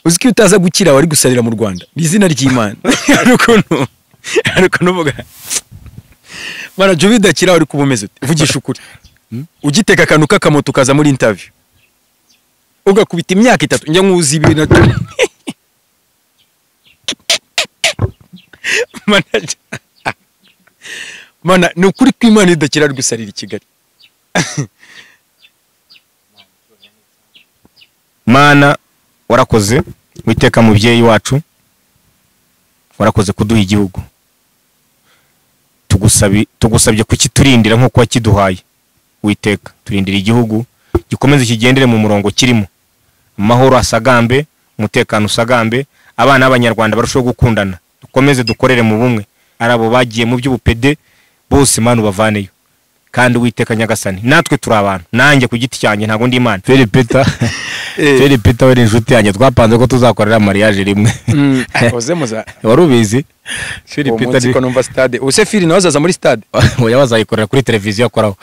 Uzi ko utaza gukira wari gusarira mu Rwanda. Ni izina ry'Imana. Ariko nuvuga Mana jo bidakira wari kubumeze ute? Vugisha ukuri. Ugiteka akantu k'akamoto kaza muri interview. Ugakubita imyaka itatu njya nkuzi ibintu. Manager. Mana ni ukuri kw'Imana idakira ari gusarira i Kigali. Mana warakoze witeka mubyeyi wacu, warakoze kuduha igihugu, tugusabye kukiturindira nkuko wakiduhaye. Witeka turindira igihugu gikomeze kigendere mu murongo kirimo, amahoro asagambe, umutekano usagambe, abana b'abanyarwanda barushaho gukundana, dukomeze dukorere mu bumwe. Arabo bagiye mu by'ubupede bose Mana ubavaneyo. Kandi Uwiteka Nyagasani natwe turi abantu, nanjye ku giti cyanjye ntago ndi Imana. Philip Peter Philip Peter we inshuti yanjye twapanze ko tuzakorera mariage rimwe. Oze muza wari ubizi Philip Peter ko numva stade. Use Phil nawe azaza muri stade? Oya, bazayikorera kuri televiziyo akoraho.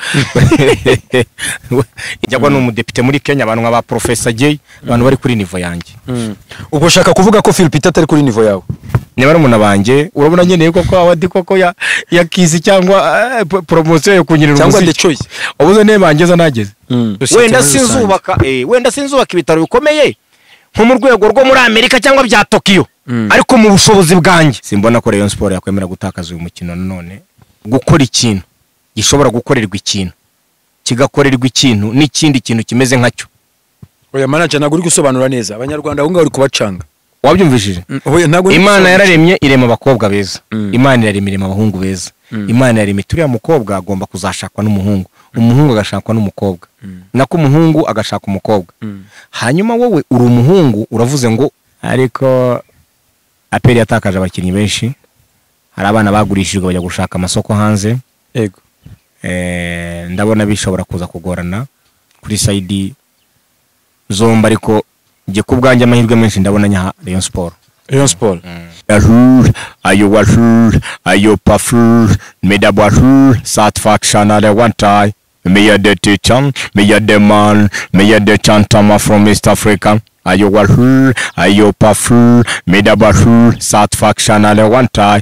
Njyagwa ni umudepite muri Kenya, abantu nka ba Professor Jay, abantu bari kuri niveau yanjye. Ubwo ushaka kuvuga ko Phil Peter atari kuri niveau yawe? Niba ari banjye urabona nkeneye koko awadi koko ya kizi cyangwa promotion yo kunyirira cyangwa the choice. Ubuze ne bangeza nageze. Wenda sinzubaka wenda sinzubaka ibitaro bikomeye nko mu rwego rwo muri Amerika cyangwa bya Tokyo, ariko mu bushobozi bwanjye simbona ko Rayon Sport yakwemera gutakaza uyu mukino. None gukora ikintu gishobora gukorerwa ikintu kigakorerwa ikintu n'ikindi kintu kimeze nkacyo. Oya manager ntabwo uri gusobanura neza abanyarwanda aho ngaho uri kubacanga. Wabyumvishije? Imana yararemye irema abakobwa beza, Imana irarema irema abahungu beza, Imana yaremye turiya mukobwa agomba kuzashakwa n'umuhungu, umuhungu agashakwa n'umukobwa, nako umuhungu agashaka umukobwa. Hanyuma wowe uri umuhungu uravuze ngo ariko APR yatakaje abakinnyi benshi, hari abana bagurishijwe bajya gushaka amasoko hanze. Yego. Ndabona bishobora kuza kugorana kuri side zomba, ariko ngiye kubwanjye amahirwe menshi ndabona nyaha Rayon Sport. Rayon Sport. Ayo washu ayo pafu medabashu satisfaction at one time. Me the teacher, me the man, me the chantama from East Africa. Ayo washu ayo pafu medabashu satisfaction at one time.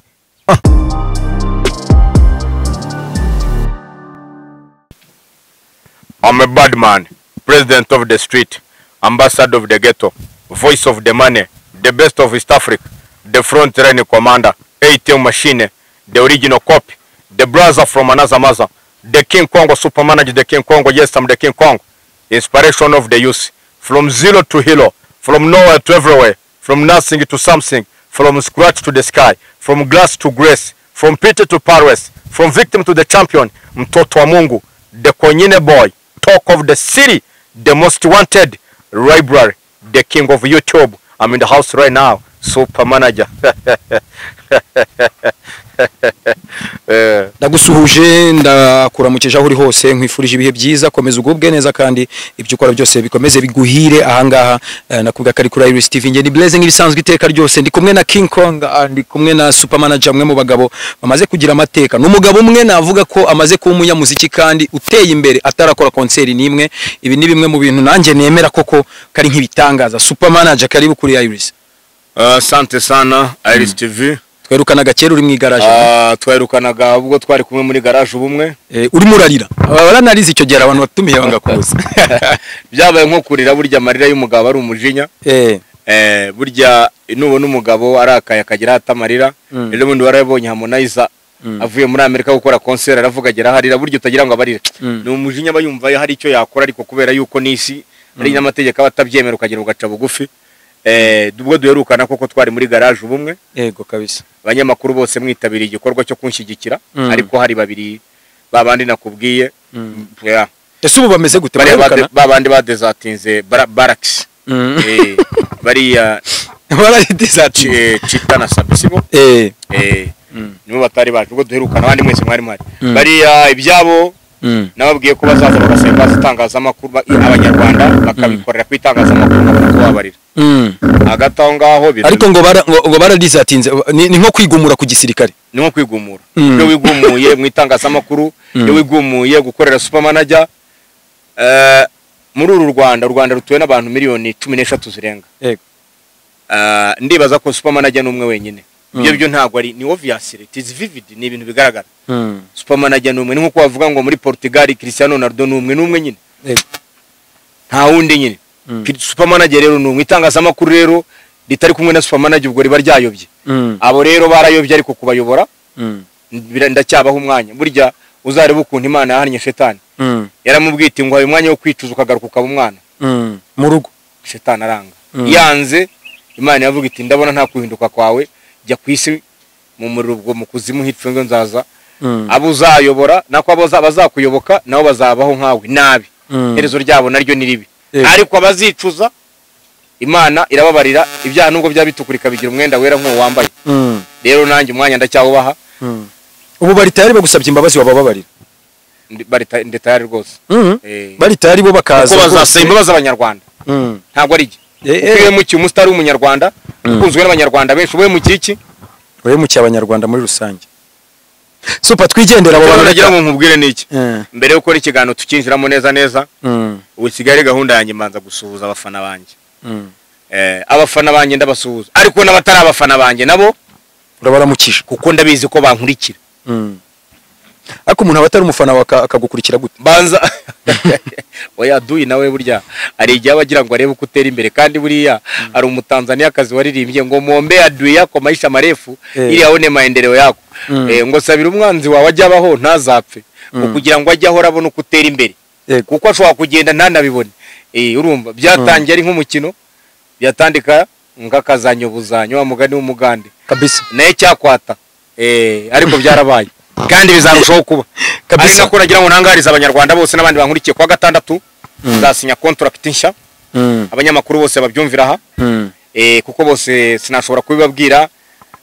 I'm a bad man, president of the street, ambassador of the ghetto, voice of the money, the best of East Africa, the front line commander, ATM machine, the original copy, the brother from another mother, the King Kongo, super manager, the King Kongo, yes, I'm the King Kong, inspiration of the youth, from zero to hero, from nowhere to everywhere, from nothing to something, from scratch to the sky, from glass to grace, from Peter to Paris, from victim to the champion, Mtoto wa Mungu, the Konyine boy, talk of the city, the most wanted, library, the king of YouTube. I'm in the house right now, super manager. Ndagusuhuje, ndakuramukije aho uri hose, nkwifurije ibihe byiza, komeza ugubwe neza kandi ibyo ukora byose bikomeze biguhire. Ahangaha nakubwa kari kuri Iris TV, nge ni Blaze nk'ibisanzwe iteka ryose, ndi kumwe na King Kong, ndi kumwe na super manager, mwe mu bagabo bamaze kugira amateka. N'umugabo umwe navuga ko amaze kuba umunyamuziki kandi uteye imbere atarakora concert nimwe. Ibi ni bimwe mu bintu nanjye nemera koko kari nk'ibitangaza. Super manager, karibu kuri Iris. Asante sana Iris TV. Twerukanaga kera uri mu igaraje. Twerukanaga ubwo twari kumwe muri garage ubumwe. Uri murarira. Abaranarize icyo gihe abantu batumiye banga kuza. Byabaye nko kurira, burya amarira y'umugabo ari umujinya. Burya nubona umugabo arakaye akagira atamarira. Rero bundi warabonye Harmonize avuye muri Amerika gukora concert aravuga agera harira, burya utagira ngo abarire. Ni umujinya aba yumva hari icyo yakora, ariko kubera yuko nisi ari n'amategeko abatabyemera ukagira ugaca bugufi. Ubwo duherukana koko twari muri garage ubumwe. Yego kabisa. Abanyamakuru bose mwitabiriye igikorwa cyo kunshyigikira, ariko hari babiri babandi nakubwiye. Ese ubu bameze gute? Babandi badezatinze barracks. Bariya baradizatinze Chita na Sabisibo. Nibo batari baje ubwo duherukana, abandi mwese mwari mwari. Bariya ibyabo nababwiye ko bazaza bagasenga itangazamakuru abanyarwanda bakabikorera ku itangazamakuru bakababarira. Hagati aho ngaho ariko ngo baradizatinze ni nko kwigumura ku gisirikare. Ni nko kwigumura. Iyo wigumuye mu itangazamakuru, iyo wigumuye gukorera super manager, muri uru Rwanda, u Rwanda rutuwe n'abantu miliyoni 13 zirenga. Yego. Ndibaza ko super manager ni umwe wenyine. Ibyo byo ntabwo ari, ni obviously, it is vivid, ni ibintu bigaragara. Super manager ni umwe. Ni nkuko bavuga ngo muri Portugal Cristiano Ronaldo ni umwe, ni umwe nyine, nta wundi nyine. Super manager rero ni umwe. Itangazamakuru rero ritari kumwe na super manager, ubwo riba ryayobye. Abo rero barayobye, ariko kubayobora ndacyabaho umwanya. Burya uzareba ukuntu Imana yahannye Shetani. Yaramubwiye iti: "Ngo umwanya wo kwicuza, ukagaruka ukaba umwana." Mu rugo. Shetani aranga. Yanze, Imana yavuga iti: "Ndabona nta kuhinduka kwawe, jya ku isi mu muriro, ubwo mu kuzimu hitwe, ngo nzaza abo uzayobora nako abo bazakuyoboka nabo bazabaho nkawe nabi, iherezo ryabo naryo ni ribi." Ariko abazicuza, Imana irababarira ibyaha, nubwo byaba bitukura ikabigira umwenda wera nk'uwo wambaye. Rero nanjye umwanya ndacyawubaha. Ubu bari tayari, bagusabye imbabazi wabababarira? Ndi tayari rwose. Bari tayari bo bakaza Kuko bazasaba rwose. imbabazi Abanyarwanda, ntabwo ari jye. Kuko iyo uhemukiye umusitari w'Umunyarwanda ukunzwe n'Abanyarwanda benshi, uba uhemukiye iki? Uhemukiye Abanyarwanda muri rusange. Super, twigendera abo Icyo bantu. nagira ngo nkubwire ni iki, mbere yo gukora ikiganiro tukinjiramo neza neza, ubu Kigali gahunda yanjye mbanza gusuhuza abafana banjye. Abafana banjye ndabasuhuza, ariko n'abatari abafana banjye nabo Urabaramukije. kuko ndabizi ko bankurikira. Ariko umuntu aba atari umufana wawe akagukurikira gute? Banza oya duyi nawe, burya hari igihe aba agira ngo arebe uko utera imbere. Kandi buriya hari Umutanzaniyakazi waririmbye ngo: "Mwombee adui yako maisha marefu ili aone maendeleo yako." Ngo sabira umwanzi wawe ajye abaho ntazapfe, ngo kugira ngo ajye ahora abona uko utera imbere, kuko ashobora kugenda ntanabibone. Urumva byatangiye ari nk'umukino, byatandika nk'akazanyobuzanyo, wa mugani w'Umugande naye cyakwata. Ariko byarabaye kandi bizarushaho kuba. Ari nako nagira ngo ntangarize Abanyarwanda bose n'abandi bankurikiye, kuwa gatandatu nzasinya contract nshya. Abanyamakuru bose babyumvira aha, kuko bose sinashobora kubibabwira.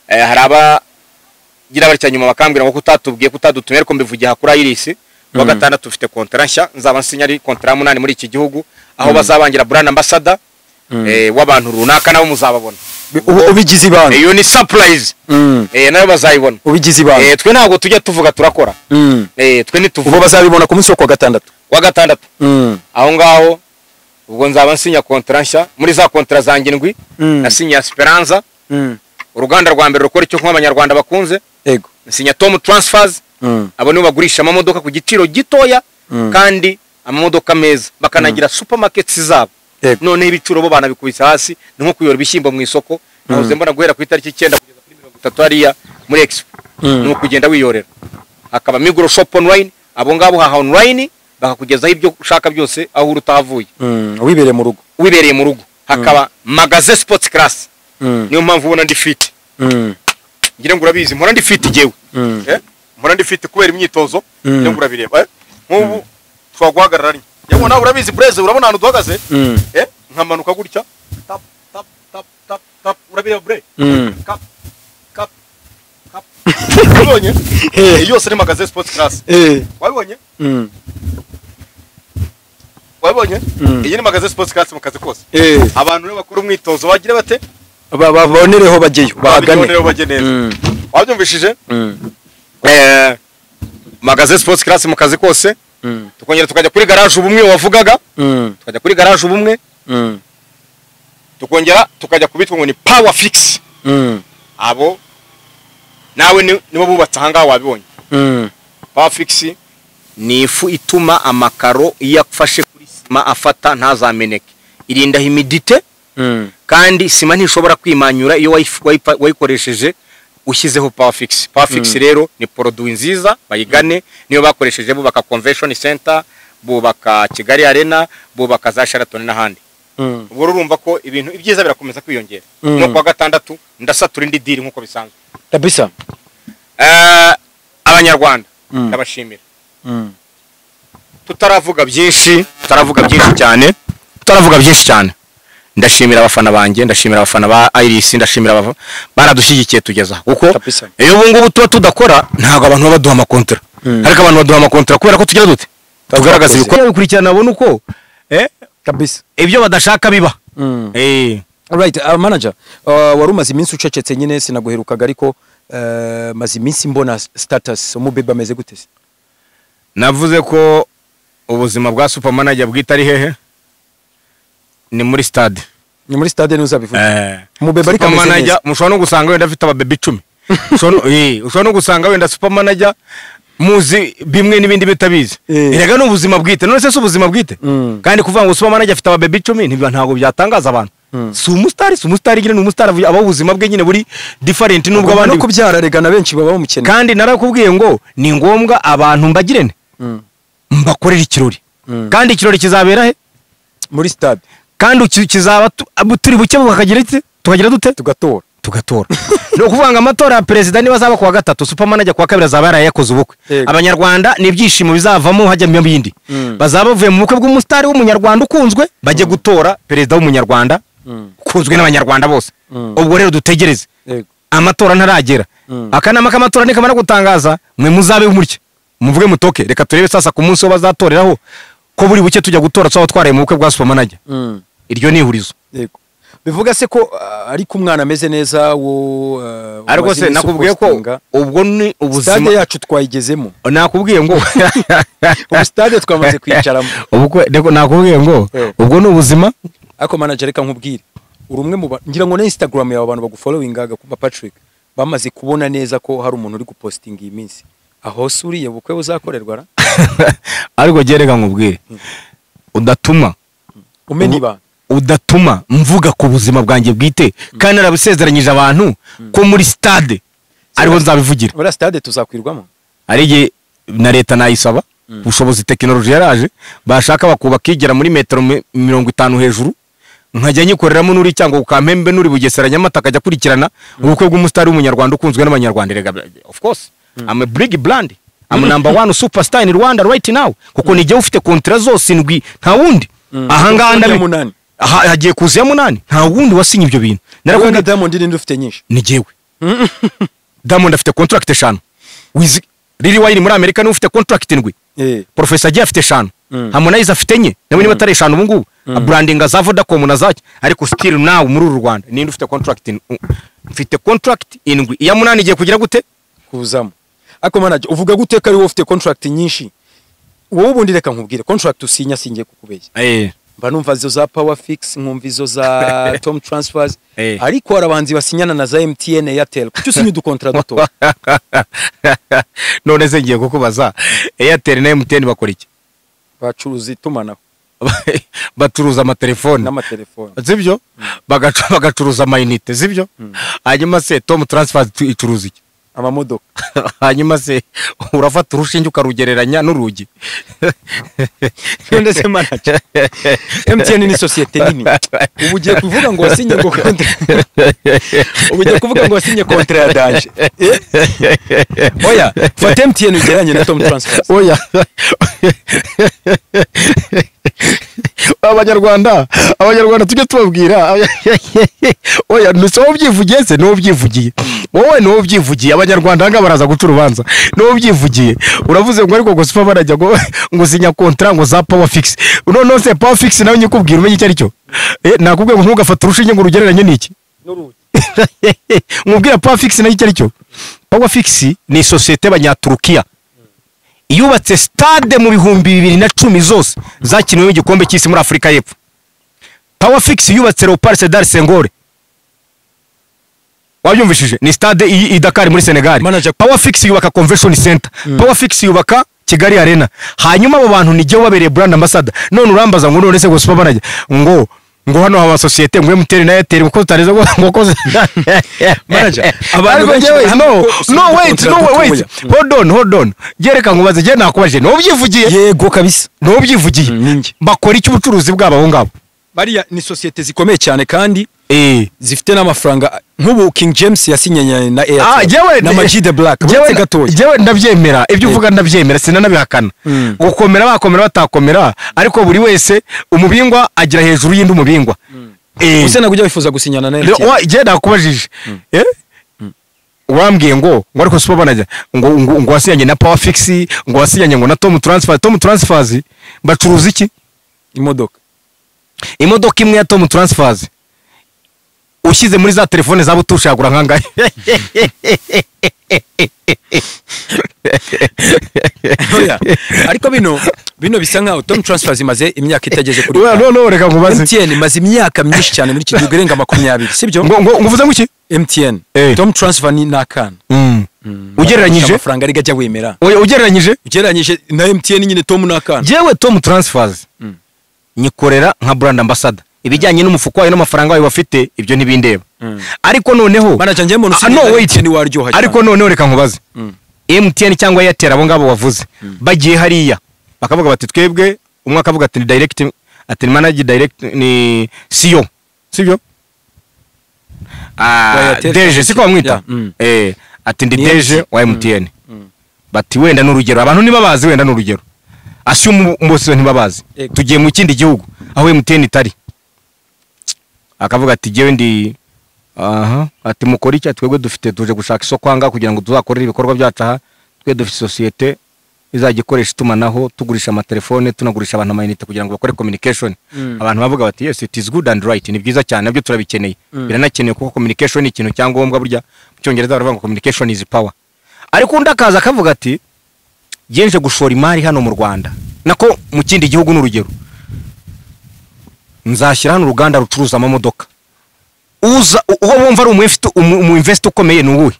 Hari abagira batya nyuma bakambwira ngo kutatubwiye, kutadutumye, ariko mbivugiye aha kuri Iris: kuwa gatandatu ufite contrat nshya nzaba nsinya, ari contrat ya munani muri iki gihugu, aho bazabangira brand ambassador w'abantu runaka, nabo muzababona. Ubigize ibanga. Iyo ni surprise. Nayo bazayibona. Ubigize ibanga. Twe ntabwo tujya tuvuga, turakora. Twe ntituvuga. Ubu bazabibona ku munsi wo kuwa gatandatu. Wa gatandatu. Aho ngaho ubwo nzaba nsinya contrat nshya muri za contrat zanjye ndwi. Nasinye Esperanza, uruganda rwa mbere rukora icyo kunywa Abanyarwanda bakunze. Nsinya Tom Transfers. Abo nibo bagurisha amamodoka ku giciro gitoya kandi amamodoka meza, bakanagira supermarkets zabo. Noneho ibiciro bo banabikubise hasi, ni nko kuyora ibishyimbo mu isoko. Nahoze mbona guhera ku itariki 9 kugeza kuri 30 hariya muri Expo, ni ukugenda wiyorera. Hakaba Migros Shop Online, abo ngabo haha online bakakugezaho ibyo ushaka byose aho uri utahavuye. Wibereye mu rugo. Wibereye mu rugo. Hakaba Magaze Sports Class. Niyo mpamvu ubona ndi fit. Ngira ngo urabizi, mpora ndi fit jyewe. Mpora ndi fit kubera imyitozo. Ngira ngo urabireba. Nk'ubu ushobora guhagarara rimwe, yewe nawe urabizi Blaise, urabona ahantu duhagaze, nkamanuka gutya, tap tap tap tap tap, urabireba bre? Kap kap kap, wabibonye? Yose ni Magaze Sports Class. Wabibonye? Wabibonye? Iyi ni Magaze Sports Class mu kazi kose. Abantu rero bakora umwitozo bagira bate? Babonereho bajyeyo, bahagane. Babonereho bajye neza. Wabyumvishije? Magaze Sports Class mu kazi kose. Tukongera tukajya kuri Garage Ubumwe wavugaga. Tukajya kuri Garage Ubumwe. Tukongera tukajya kubitwa ngo ni Power Fix. Abo nawe nibo bubatse ahangaha, wabibonye. Power Fix ni ifu ituma amakaro iyo afashe kuri sima afata ntazameneke, irinda humidité. Kandi sima ntishobora kwimanyura iyo wayikoresheje ushyizeho Power Fix. Power Fix rero ni produit nziza, bayigane. Niyo bakoresheje bubaka Convention Center, bubaka Kigali Arena, bubaka za Sheraton n'ahandi. Ubwo rero urumva ko ibintu ibyiza birakomeza kwiyongera. No kuwa gatandatu ndasatura indi deal nk'uko bisanzwe. Abanyarwanda ndabashimira. Tutaravuga byinshi, tutaravuga byinshi cyane, tutaravuga byinshi cyane, ndashimira abafana banjye, ndashimira abafana ba Iris, ndashimira baradushyigikiye tugeza aha. Kuko iyo ubu ngubu tuba tudakora, ntabwo abantu baba baduha amakontara. Ariko abantu baduha amakontara kubera ko tugira dute? Tugaragaza Twakoze. ibikorwa bikurikirana, babona uko ibyo badashaka biba. Alright, manager, wari umaze iminsi ucecetse nyine, sinaguherukaga, ariko maze iminsi mbona status. Umubebe ameze gute se? Navuze ko ubuzima bwa super manager bwite ari hehe? Ni muri stade. Ni muri stade ntuzabivuga. Umubebe ariko ameze neza. Mushobora no gusanga wenda afite ababebe 10. Ushobora no gusanga wenda super manager muzi bimwe n'ibindi bitabizi. Erega ni ubuzima bwite. None se si ubuzima bwite? Kandi kuvuga ngo super manager afite ababebe 10 ntabwo byatangaza abantu. Si umustar nyine, ni umustar aba ubuzima bwe nyine buri different nubwo abandi no kubyara rega na benshi baba bamukene. Kandi narakubwiye ngo ni ngombwa abantu mbagirene mbakorera ikirori. Kandi ikirori kizabera he? Muri stade. Kandi kizaba turi buke bakagira iki? Tukagira dute? Tugatora. Ni ukuvuga ngo amatora ya perezida niba azaba kuwa gatatu, super manager kuwa kabiri azaba yarayakoze ubukwe. Abanyarwanda ni ibyishimo bizavamo hajya mu bindi. Bazaba bavuye mu bukwe bw'umustar w'umunyarwanda ukunzwe bajye gutora perezida w'umunyarwanda ukunzwe n'abanyarwanda bose. Ubwo rero dutegereze. Amatora ntaragera. Akanama k'amatora nikamara gutangaza mwe muzabe murye. Muvuge mutoke reka turebe sasa ku munsi wo bazatoreraho ko buri buke tujya gutora tsaho twaraye mu bukwe bwa super manager. Iryo ni ihurizo. Yego. Bivuga se ko ariko umwana ameze neza wo ariko se nakubwiye ko ubwo ni ubuzima stade yacu twayigezemo. Nakubwiye ngo ubu stade twamaze kwicaramo. Ubwo nakubwiye ngo ubwo ni ubuzima. Ariko manager reka nkubwire, uri umwe mu ngira ngo na Instagram yawe abantu bagufollowingaga kuba Patrick bamaze kubona neza ko hari umuntu uri gupostinga iyi minsi. Aho suriye bukwe buzakorerwa ra? Ariko gereka nkubwire, udatuma umenya ibanga, udatuma mvuga ku buzima bwanjye bwite kandi narabisezeranyije abantu ko muri stade ariho nzabivugira. Muri stade tuzakwirwamo. Ari na leta nayisaba ubushobozi, tekinoloji yaraje, bashaka bakubaka igera muri metero 50 hejuru, nkajya nyikoreramo nuri cyangwa ukampembe nuri Bugesera Nyamata akajya kurikirana ubukwe bw'umustar w'umunyarwanda ukunzwe n'abanyarwanda. Rega of course I'm a big brand, I'm number one superstar in Rwanda right now, kuko nijye ufite kontra zose indwi nta wundi. Ahangaha ndabi hagiye kuza ya 8 nta wundi wasinye ibyo bintu. Narakubwiye Diamond ninde ufite nyinshi? Ni jewe. Diamond afite contract 5. Wiz Lil Wayne muri Amerika ni ufite contract 7. Professor J afite 5. Harmonize afite 4. Nawe niba atari 5 ubu ngubu. Branding za Vodacom na zaki, ariko still now muri uru Rwanda ninde ufite contract? Mfite contract 7. Iya 8 igiye kugira gute? Kuzamo. Ariko manager uvuga gute ko ari wowe ufite contract nyinshi? Wowe ubundi reka nkubwire contract usinya singiye kukubeshya. Mba numva izo za Power Fix, nkumva izo za Tom Transfers, ariko hari abahanzi basinyana na za MTN, Airtel. Kuki usinya udukontra duto? None se ngiye kukubaza, Airtel na MTN bakora iki? Bacuruza itumanaho. Bacuruza amatelefone n'amatelefone. Sibyo? Bagacuruza amayinite, sibyo? Hanyuma se Tom Transfers icuruza iki? Amamodoka. Hanyuma se urafata urushinge ukarugereranya n'urugi. None se manager, MTN ni societe nini. Ubu ugiye kuvuga ngo wasinye ngo ubu ugiye kuvuga ngo wasinye contrat ya danger. Oya, fata MTN ugereranye na Tom Transfers. Oya. Abanyarwanda tujye tubabwira. Oya, nuse ubyivugiye se n'ubyivugiye. Wowe n'ubyivugiye, abanyarwanda nga baraza guca urubanza. N'ubyivugiye. Uravuze ngo ariko ngo super manager ngo sinya contrat ngo za Power Fix. None se Power Fix nawe nyikubwira umenye icyo ari cyo? Nakubwiye ngo ntugafata urushinge ngo urugereranye n'iki? N'urugi. Nkubwira Power Fix nayo icyo ari cyo. Power Fix ni societe y'abanyaturukiya. Yubatse stade mu 2010 zose zakiniwe igikombe cy'isi muri Afrika y'Epfo. Power Fix yubatse Leopold Sedar Senghor. Wabyumvishije? Ni stade i Dakar muri Senegal. Power Fix yubaka Convention Center. Power Fix yubaka Kigali Arena. Hanyuma abo bantu nijye wabereye brand ambassador. None urambaza ngo none se go super manager ngo hano haba societe ngo MTN na Airtel ngo tutareza ngo koze. Manager, abantu benshi no wait hold on. Gereka nkubaze, je nakubaje no ubyivugiye. Yego kabisa. No ubyivugiye. Bakora iki ubucuruzi bwabo aho ngabo? Bariya ni societe zikomeye cyane kandi zifite n'amafaranga. Nk'ubu King James yasinyanye na Airtel na Majid the Black. Jewe ndabyemera ibyo uvuga, ndabyemera sinanabihakana. Gukomera bakomera batakomera, ariko buri wese umubingwa agira hejuru y'indi umubingwa. Use nagujya wifuza gusinyana na Airtel? Je nakubajije. Wambwiye ngo ariko super manager ngo wasinyanye na Power Fix, ngo wasinyanye ngo na Tom Transfer. Tom Transfers bacuruza iki? Imodoka. Imodoka imwe ya Tom Transfers ushyize muri za telefone za butusha yagura nkangahe? Oya, ariko bino bisa nkaho Tom Transfers imaze imyaka itageze kuri Oya, itanu. No, no, reka nkubaze. MTN imaze imyaka myinshi cyane muri iki gihugu, irenga 20, sibyo? Ngo uvuze ngo iki? MTN. Tom Transfer ni nakana. Ugereranyije? Amafaranga ari gajya wemera. Oya, ugereranyije? Ugereranyije na MTN nyine, Tom nakana. Jewe Tom Transfers nyikorera nka brand ambassador. Ibijyanye n'umufuko wayo n'amafaranga wayo bafite, ibyo ntibindeba. Ariko noneho Manager, njye mbona Ah, usibye no, na wait. MTN waryoha cyane. Ariko noneho reka nkubaze, MTN cyangwa Airtel, abo ngabo wavuze, bagiye hariya bakavuga bati twebwe, umwe akavuga ati ni direct, ati ni manager direct, ni CEO, sibyo? Wa Airtel. DG siko bamwita? Yeah, mm. Ati ndi Ni DG MTN. wa MTN. Bati wenda n'urugero, abantu ntibabazi, wenda n'urugero assume bose ntibabazi. Tugiye mu kindi gihugu aho MTN itari, akavuga ati jyewe ndi aha, ati mukora iki? Twebwe dufite, tuje gushaka isoko ahangaha kugira ngo tuzakorere ibikorwa byacu aha. Twe dufite sosiyete izajya ikoresha itumanaho, tugurisha amatelefone, tunagurisha abantu amayinite kugira ngo bakore communication. Abantu bavuga bati yes, it is good and right, ni byiza cyane, nabyo turabikeneye, biranakenewe, kuko communication ni ikintu cyangombwa. Burya mu Cyongereza baravuga ngo communication is power. Ariko undi akaza akavuga ati nje gushora imari hano mu Rwanda, nako mu kindi gihugu, n'urugero nzashyira hano uruganda rucuruza amamodoka. Uza uwo wumva ari umu investor ukomeye ni uwuhe?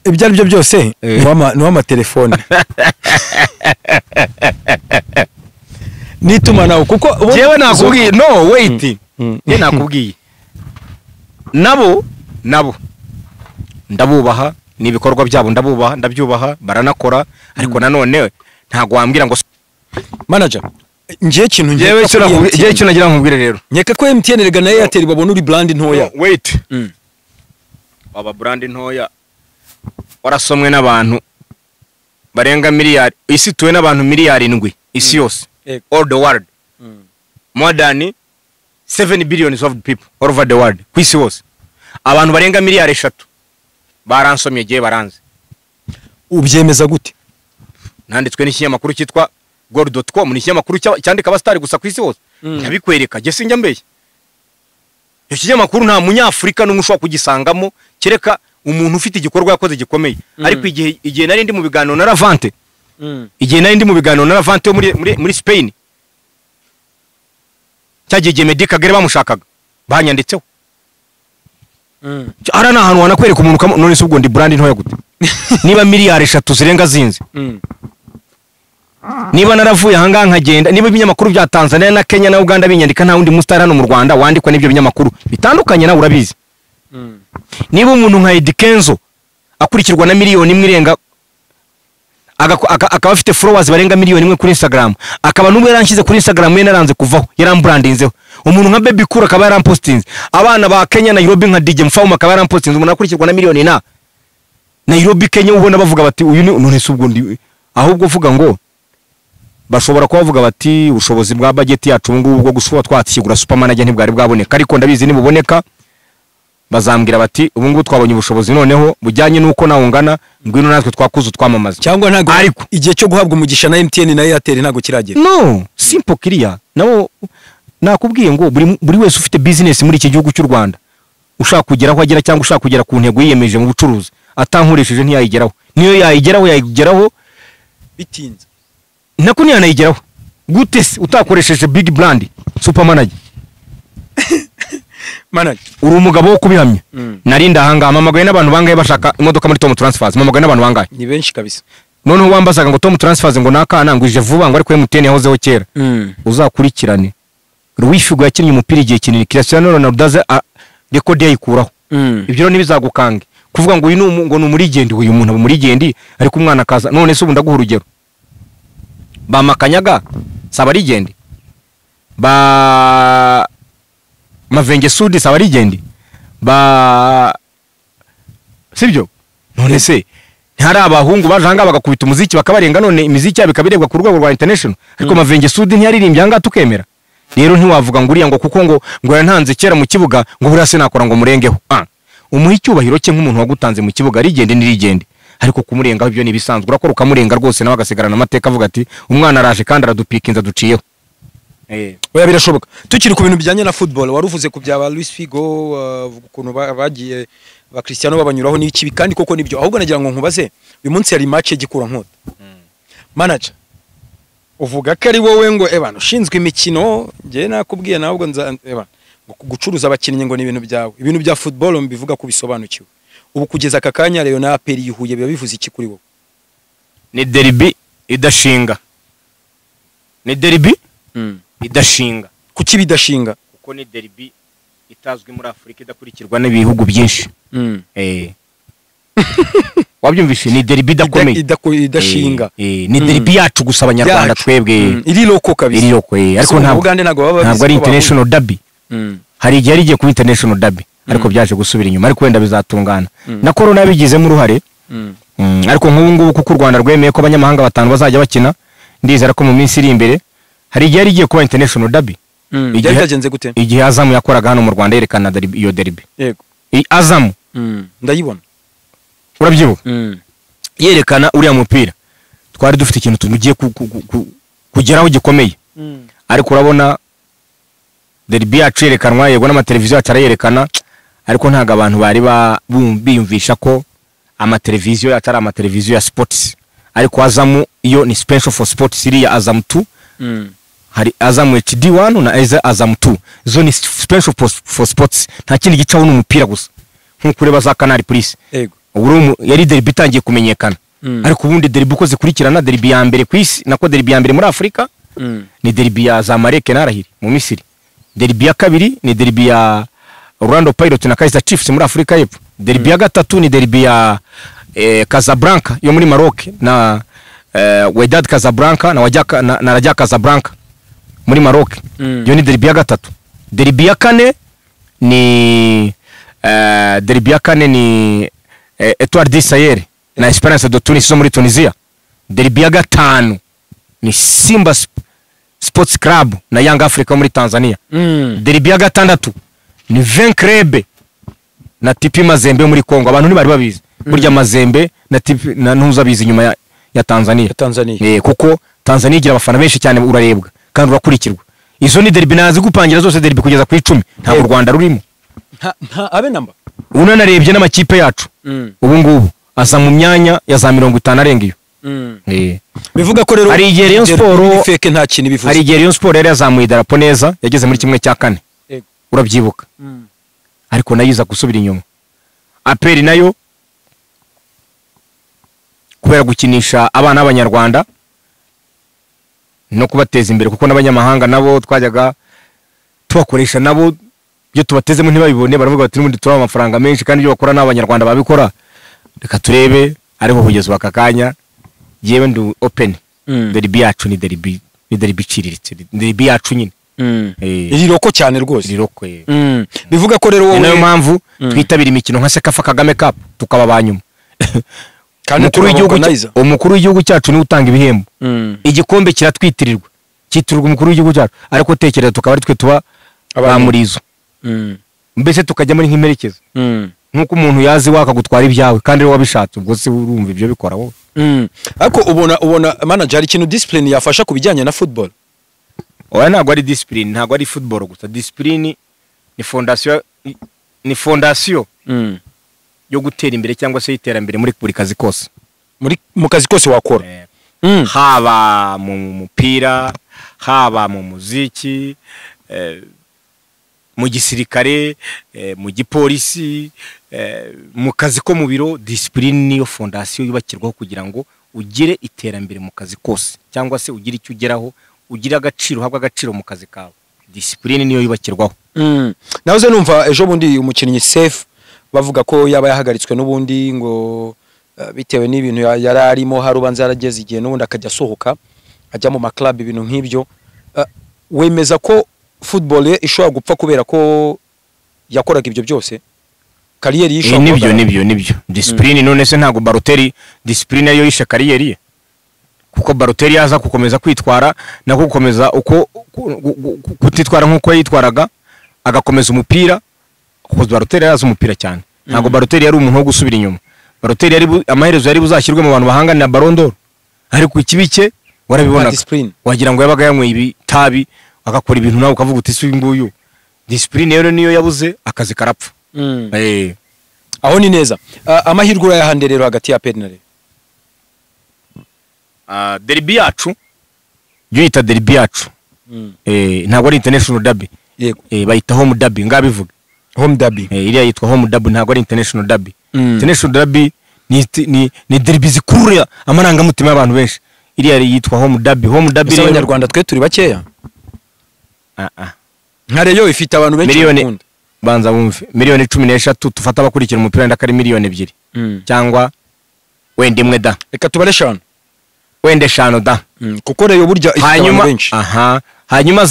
Ibyo ari byo byose ni uw'amatelefone n'itumanaho, kuko Jewe nakubwiye, no, wait, njye nakubwiye, nabo ndabubaha, ni ibikorwa byabo ndabubaha, ndabyubaha, baranakora, ariko nanone ntabwo wambwira ngo Manager, ngiye kintu Jewe icyo nakubwiye, icyo nagira nkubwire rero, nkeka ko MTN rega na Airtel babona uri brand ntoya. Wait, waba brand ntoya warasomwe n'abantu barenga miliyari, isi ituwe n'abantu miliyari 7, isi yose, all the world, more than 7 billions of people all over the world, ku isi hose abantu barenga miliyari 3 baransomye, gihe baranze. Ubyemeza gute? Nanditswe n'ikinyamakuru cyitwa goal.com, ni ikinyamakuru cyandika abasitari gusa ku isi hose. Ndabikwereka, jye sinjya mbeshya. Icyo kinyamakuru nta munyafurika n'umwe ushobora kugisangamo, kereka umuntu ufite igikorwa yakoze gikomeye. Ariko igihe nari ndi mu biganiro na Ravante, igihe nari ndi mu biganiro na Ravante yo muri Spain, cyagiye igihe Meddy Kagere bamushakaga, banyanditseho. Hariya ni ahantu wanakwereka umuntu. None se ubwo ndi brand ntoya gute niba miliyari 3 zirenga zinze? Niba naravuye ahangaha nkagenda, niba ibinyamakuru bya Tanzania na Kenya na Uganda binyandika, nta wundi musitari hano mu Rwanda wandikwa n'ibyo binyamakuru bitandukanye, nawe urabizi. Niba umuntu nka Eddy Kenzo akurikirwa na miliyoni 1 irenga, akaba afite followers barenga miliyoni 1 kuri Instagram, akaba n'ubwo yaranshyize kuri Instagram ye naranze kuvaho, yarambrandinzeho, umuntu nka Baby Cool akaba yarampostinze, abana ba Kenya Nairobi nka DJ Mfaume akaba yarampostinze, umuntu akurikirwa na miliyoni na Nairobi Kenya, ubona bavuga bati uyu ni. None se ubwo ndi ahubwo uvuga ngo bashobora kuba bavuga bati ubushobozi bwa budget yacu ubu ngubu bwo gushobora twakigura super manager ntibwari bwaboneka, ariko ndabizi nibuboneka bazambwira bati ubu ngubu twabonye ubushobozi noneho bujyanye n'uko nawe ungana, ngwino natwe twakuze utwamamaza. Cyangwa ntabwo Ariko igihe cyo guhabwa umugisha na MTN na Airtel ntabwo kiragera? No, simple, kiriya nabo nakubwiye ngo buri wese ufite business muri iki gihugu cy'u Rwanda ushaka kugera aho agera cyangwa ushaka kugera ku ntego yiyemeje mu bucuruzi, atankoresheje ntiyayigeraho. Niyo yayigeraho, yayigeraho bitinze. Nako ntiyanayigeraho gute se utakoresheje big brand super manager? Manager, uri umugabo wo kubihamya. Nari ahangaha mpamagaye n'abantu bangahe bashaka imodoka muri Tom Transfers? Mpamagaye n'abantu bangahe? Ni benshi kabisa. Noneho wambazaga ngo Tom Transfers ngo nakana ngo ije vuba, ngo ariko MTN yahozeho kera. Uzakurikirane Luis Figo yakinnye umupira igihe kinini, Cristiano Ronaldo aze record yayikuraho. Ibyo rero ntibizagukange kuvuga ngo uyu ni ngo ni umurigende, uyu muntu aba umurigende, ariko umwana akaza. None se ubu ndaguha urugero, ba Makanyaga si abarigende? Ba Mavenge Sudi si abarigende? Ba sibyo? None se ntihari abahungu baje ahangaha bagakubita umuziki bakabarenga, none imiziki yabo ikaba irebwa ku rwego rwa international? Ariko Mavenge Sudi ntiyaririmbye ahangaha tukemera? Rero ntiwavuga ngo uriya ngo kuko ngo yantanze kera mu kibuga, ngo buriya sinakora ngo murengeho. Umuhe icyubahiro cye nk'umuntu wagutanze mu kibuga, rigende nirigende, ariko kumurengaho ibyo ni ibisanzwe. Urakora ukamurenga rwose, nawe agasigarana amateka avuga ati umwana araje kandi aradupikinza duciyeho. Oya, birashoboka. Tukiri ku bintu bijyanye na football, wari uvuze ku bya ba Luis Figo, uvuga ukuntu bagiye Ba Cristiano babanyuraho n'iki, kandi koko nibyo. Ahubwo nagira ngo nkubaze, uyu munsi hari match y'Igikura Nkota. Manager, uvuga ko ari wowe ngo ebana ushinzwe imikino, njye nakubwiye ntabwo nza ebana ngo gucuruza abakinnyi ngo ni ibintu byawe, ibintu bya football mbivuga ko bisobanukiwe. Ubu kugeza aka kanya Rayon na APR yihuye, biba bivuze iki kuri wowe? Ni derby idashinga, ni derby idashinga. Kuki bidashinga? Kuko ni derby itazwi muri Afurika, idakurikirwa n'ibihugu byinshi. Wabyumvishe? Ni derby idakomeye. Idashinga. Ni derby yacu gusa Abanyarwanda Yacu. twebwe. Iri local kabisa. Iri local, ariko mu ntabwo Bugande ntabwo baba ntabwo ari babizi ko bahuye. international derby. Hari igihe yari igiye kuba international derby, ariko byaje gusubira inyuma, ariko wenda bizatungana na corona yabigizemo uruhare. Ariko nk'ubu ngubu kuko u Rwanda rwemeye ko abanyamahanga 5 bazajya bakina, ndizera ko mu minsi iri imbere, hari igihe yari igiye kuba international derby. Byari byagenze gute? Igihe Azamu yakoraga hano mu Rwanda yerekana derby, iyo derby. Yego. Azamu. Ndayibona. Urabyibuka? Yerekana uriya mupira, twari dufite ikintu tugiye kugeraho gikomeye. Ariko urabona derby yacu yerekanwa, yego n'amateleviziyo yacu arayerekana, ariko ntabwo abantu bari biyumvisha ko amateleviziyo yacu ari amateleviziyo ya sports. Ariko Azamu iyo ni special for sports, iriya Azam 2. Hari Azam HD 1 na Azam 2, zo ni special for sports, nta kindi gicaho, ni umupira gusa, nk'uko ureba za Canal Plus. Ubu yari derby itangiye kumenyekana. Ariko ubundi derby uko zikurikirana, derby ya mbere ku isi, nako derby ya mbere muri Afurika ni derby ya Zamalek na Al Ahly mu Misiri. Derby ya kabiri ni derby ya Orlando Pirates na Kaizer Chiefs muri Afurika y'Epfo. Derby ya gatatu ni derby ya Casablanca yo muri Maroc na Wydad Casablanca na Wajaka na Raja Casablanca muri Maroc. Iyo ni derby ya gatatu. Derby ya kane ni Etoile du Sahel na Esperance de Tunis zo muri Tunisia. Derby ya gatanu ni Simba Sports Club na Young Africa muri Tanzania. Derby ya gatandatu ni V.Club na TP Mazembe muri Congo. Abantu ntibari babizi. Burya Mazembe na TP na ntuzabizi nyuma ya Tanzania. Ya Tanzania. Kuko Tanzania igira abafana benshi cyane, urarebwa kandi urakurikirwa. Izo ni derby nazi gupangira zose, derby kugeza ku 10, ntabwo u Rwanda rurimo. Nta abe namba. Unanarebye n'amakipe yacu ubu ngubu aza mu myanya ya za 50 arenga iyo. Bivuga ko rero Hari igihe Rayon Sport fake nta kintu bivuze. Hari igihe Rayon Sport yari yazamuye idarapo neza, yageze muri 1/4. Urabyibuka? Ariko nayo iza gusubira inyuma. APR nayo kubera gukinisha abana b'Abanyarwanda no kubateza imbere, kuko n'abanyamahanga nabo twajyaga tubakoresha, nabo ibyo tubatezemo ntibabibone, baravuga bati n'ubundi turabaha amafaranga menshi kandi ibyo bakora n'Abanyarwanda babikora, reka turebe. Ariko kugeza aka kanya yewe ndi open. Derby yacu ni derby, ni derby iciriritse, ni derby yacu nyine. Iri local cyane rwose. Iri local. Bivuga ko rero Ni wowe nayo mpamvu twitabira imikino nka CECAFA Kagame Cup tukaba ba nyuma. Kandi Umukuru w'igihugu cyacu niwe utanga ibihembo. Igikombe kiratwitirirwa, cyitirirwa umukuru w'igihugu cyacu, ariko tekereza tukaba ari twe tuba ba murizo. Mbese tukajya muri nk'imperekeza. Nkuko umuntu yazi wakagutwara ibyawe kandi ari wabishatse, ubwo se urumva ibyo bikora wowe. Ariko ubona manager hari ikintu discipline yafasha ku bijyanye na football? Oya, ntabwo ari discipline, ntabwo ari football gusa. Discipline ni fondation, ni fondation yo gutera imbere cyangwa se y'iterambere muri buri kazi kose. Muri mu kazi kose wakora. Haba mu mupira, haba mu muziki, mu gisirikare, mu gipolisi, mu kazi ko mu biro, discipline niyo fondation yubakirwaho kugira ngo ugire iterambere mu kazi kose, cyangwa se ugire icyo ugeraho, ugire agaciro, uhabwe agaciro mu kazi kawe. Discipline niyo yubakirwaho. Nahoze numva ejo bundi umukinnyi Safe bavuga ko yaba yahagaritswe n'ubundi ngo bitewe n'ibintu yari arimo, hari ubanza yarageze igihe n'ubundi akajya asohoka ajya mu maclub, ibintu nk'ibyo. Wemeza ko football ye ishobora gupfa kubera ko yakoraga ibyo byose? Kariyeri yishobora Nibyo, guhagarara? Nibyo. Discipline, none se ntabwo Balotelli discipline yo yishe kariyeri ye? Kuko Balotelli yaza gukomeza kwitwara nako gukomeza uko kutitwara nkuko yitwaraga, agakomeza umupira, kuko Balotelli yarazi umupira cyane. Ntabwo Balotelli yari umuntu wo gusubira inyuma. Balotelli yari amaherezo yari buzashyirwe mu bantu bahanganira Ballon d'Or. Ariko ikibike warabibonaga. Wagira ngo yabaga yanyweye ibitabi agakora ibintu nawe ukavuga uti si nguyu. Discipline rero niyo yabuze, akazi karapfa. Aho ni neza. Amahirwe urayahande rero hagati ya APR na Rayon? Derby yacu, jya uyita derby yacu, ntabwo ari international derby. Yego. Bayita home derby, ngabivuga. Home derby. Iriya yitwa home derby, ntabwo ari international derby. International derby ni derby zikurura amarangamutima y'abantu benshi. Iriya yitwa home derby, home derby. Ese abanyarwanda twe turi bakeya? Ah ah. Nka Rayon ifite abantu benshi Miliyoni bakunda. Banza wumve, 13 miliyoni, tufata abakurikira umupira wenda ko ari 2 miliyoni cyangwa wenda 1 da. Reka tubare 5. Wenda 5 da. Kuko Rayon burya ifite abantu Hanyuma benshi. Aha, hanyuma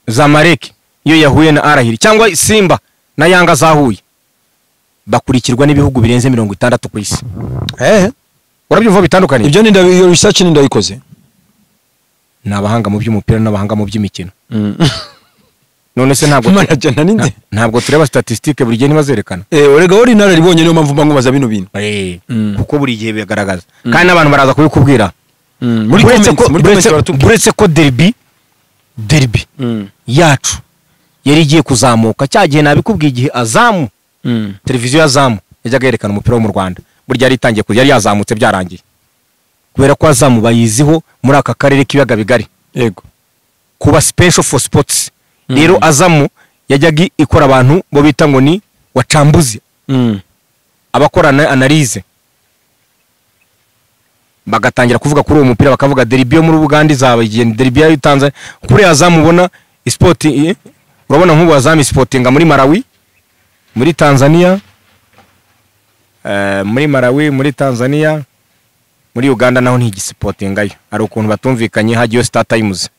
Zamalek iyo yahuye na Al Ahly cyangwa Simba na Yanga zahuye, bakurikirwa n'ibihugu birenze 60 ku isi. Urabyumva bitandukanye. Ibyo ni iyo research ni ndayikoze. Ni abahanga mu by'umupira n'abahanga mu by'imikino. None se ntabwo Manager na ninde? Ntabwo tureba statistique buri gihe ntibazerekana? Urega uri inararibonye, niyo mpamvu mba nkubaza bino bintu. Kuko buri gihe bigaragaza, kandi n'abantu baraza kubikubwira. Muri Uretse comments, muri comments baratubwira. Uretse ko derby yacu yari igiye kuzamuka cya gihe nabikubwiye, igihe Azamu, televiziyo ya Azamu yajyaga yerekana umupira wo mu Rwanda, burya yari itangiye yari yazamutse byarangiye, kubera ko Azamu bayiziho muri aka karere k'ibiyaga bigari kuba special for sports. Rero Azamu yajyaga ikora abantu bo bita ngo ni wacambuzi, abakorana analyse, bagatangira kuvuga kuri uwo mupira, bakavuga derby yo muri Uganda izaba igihe, derby ya Tanzania. Kuri Azamu ubona sport, urabona nk'ubu Azamu sportinga muri Malawi, muri Tanzania, muri Malawi, muri Tanzania, muri Uganda naho ntigisipotingayo, hari ukuntu batumvikanye, hagiyo Star Times.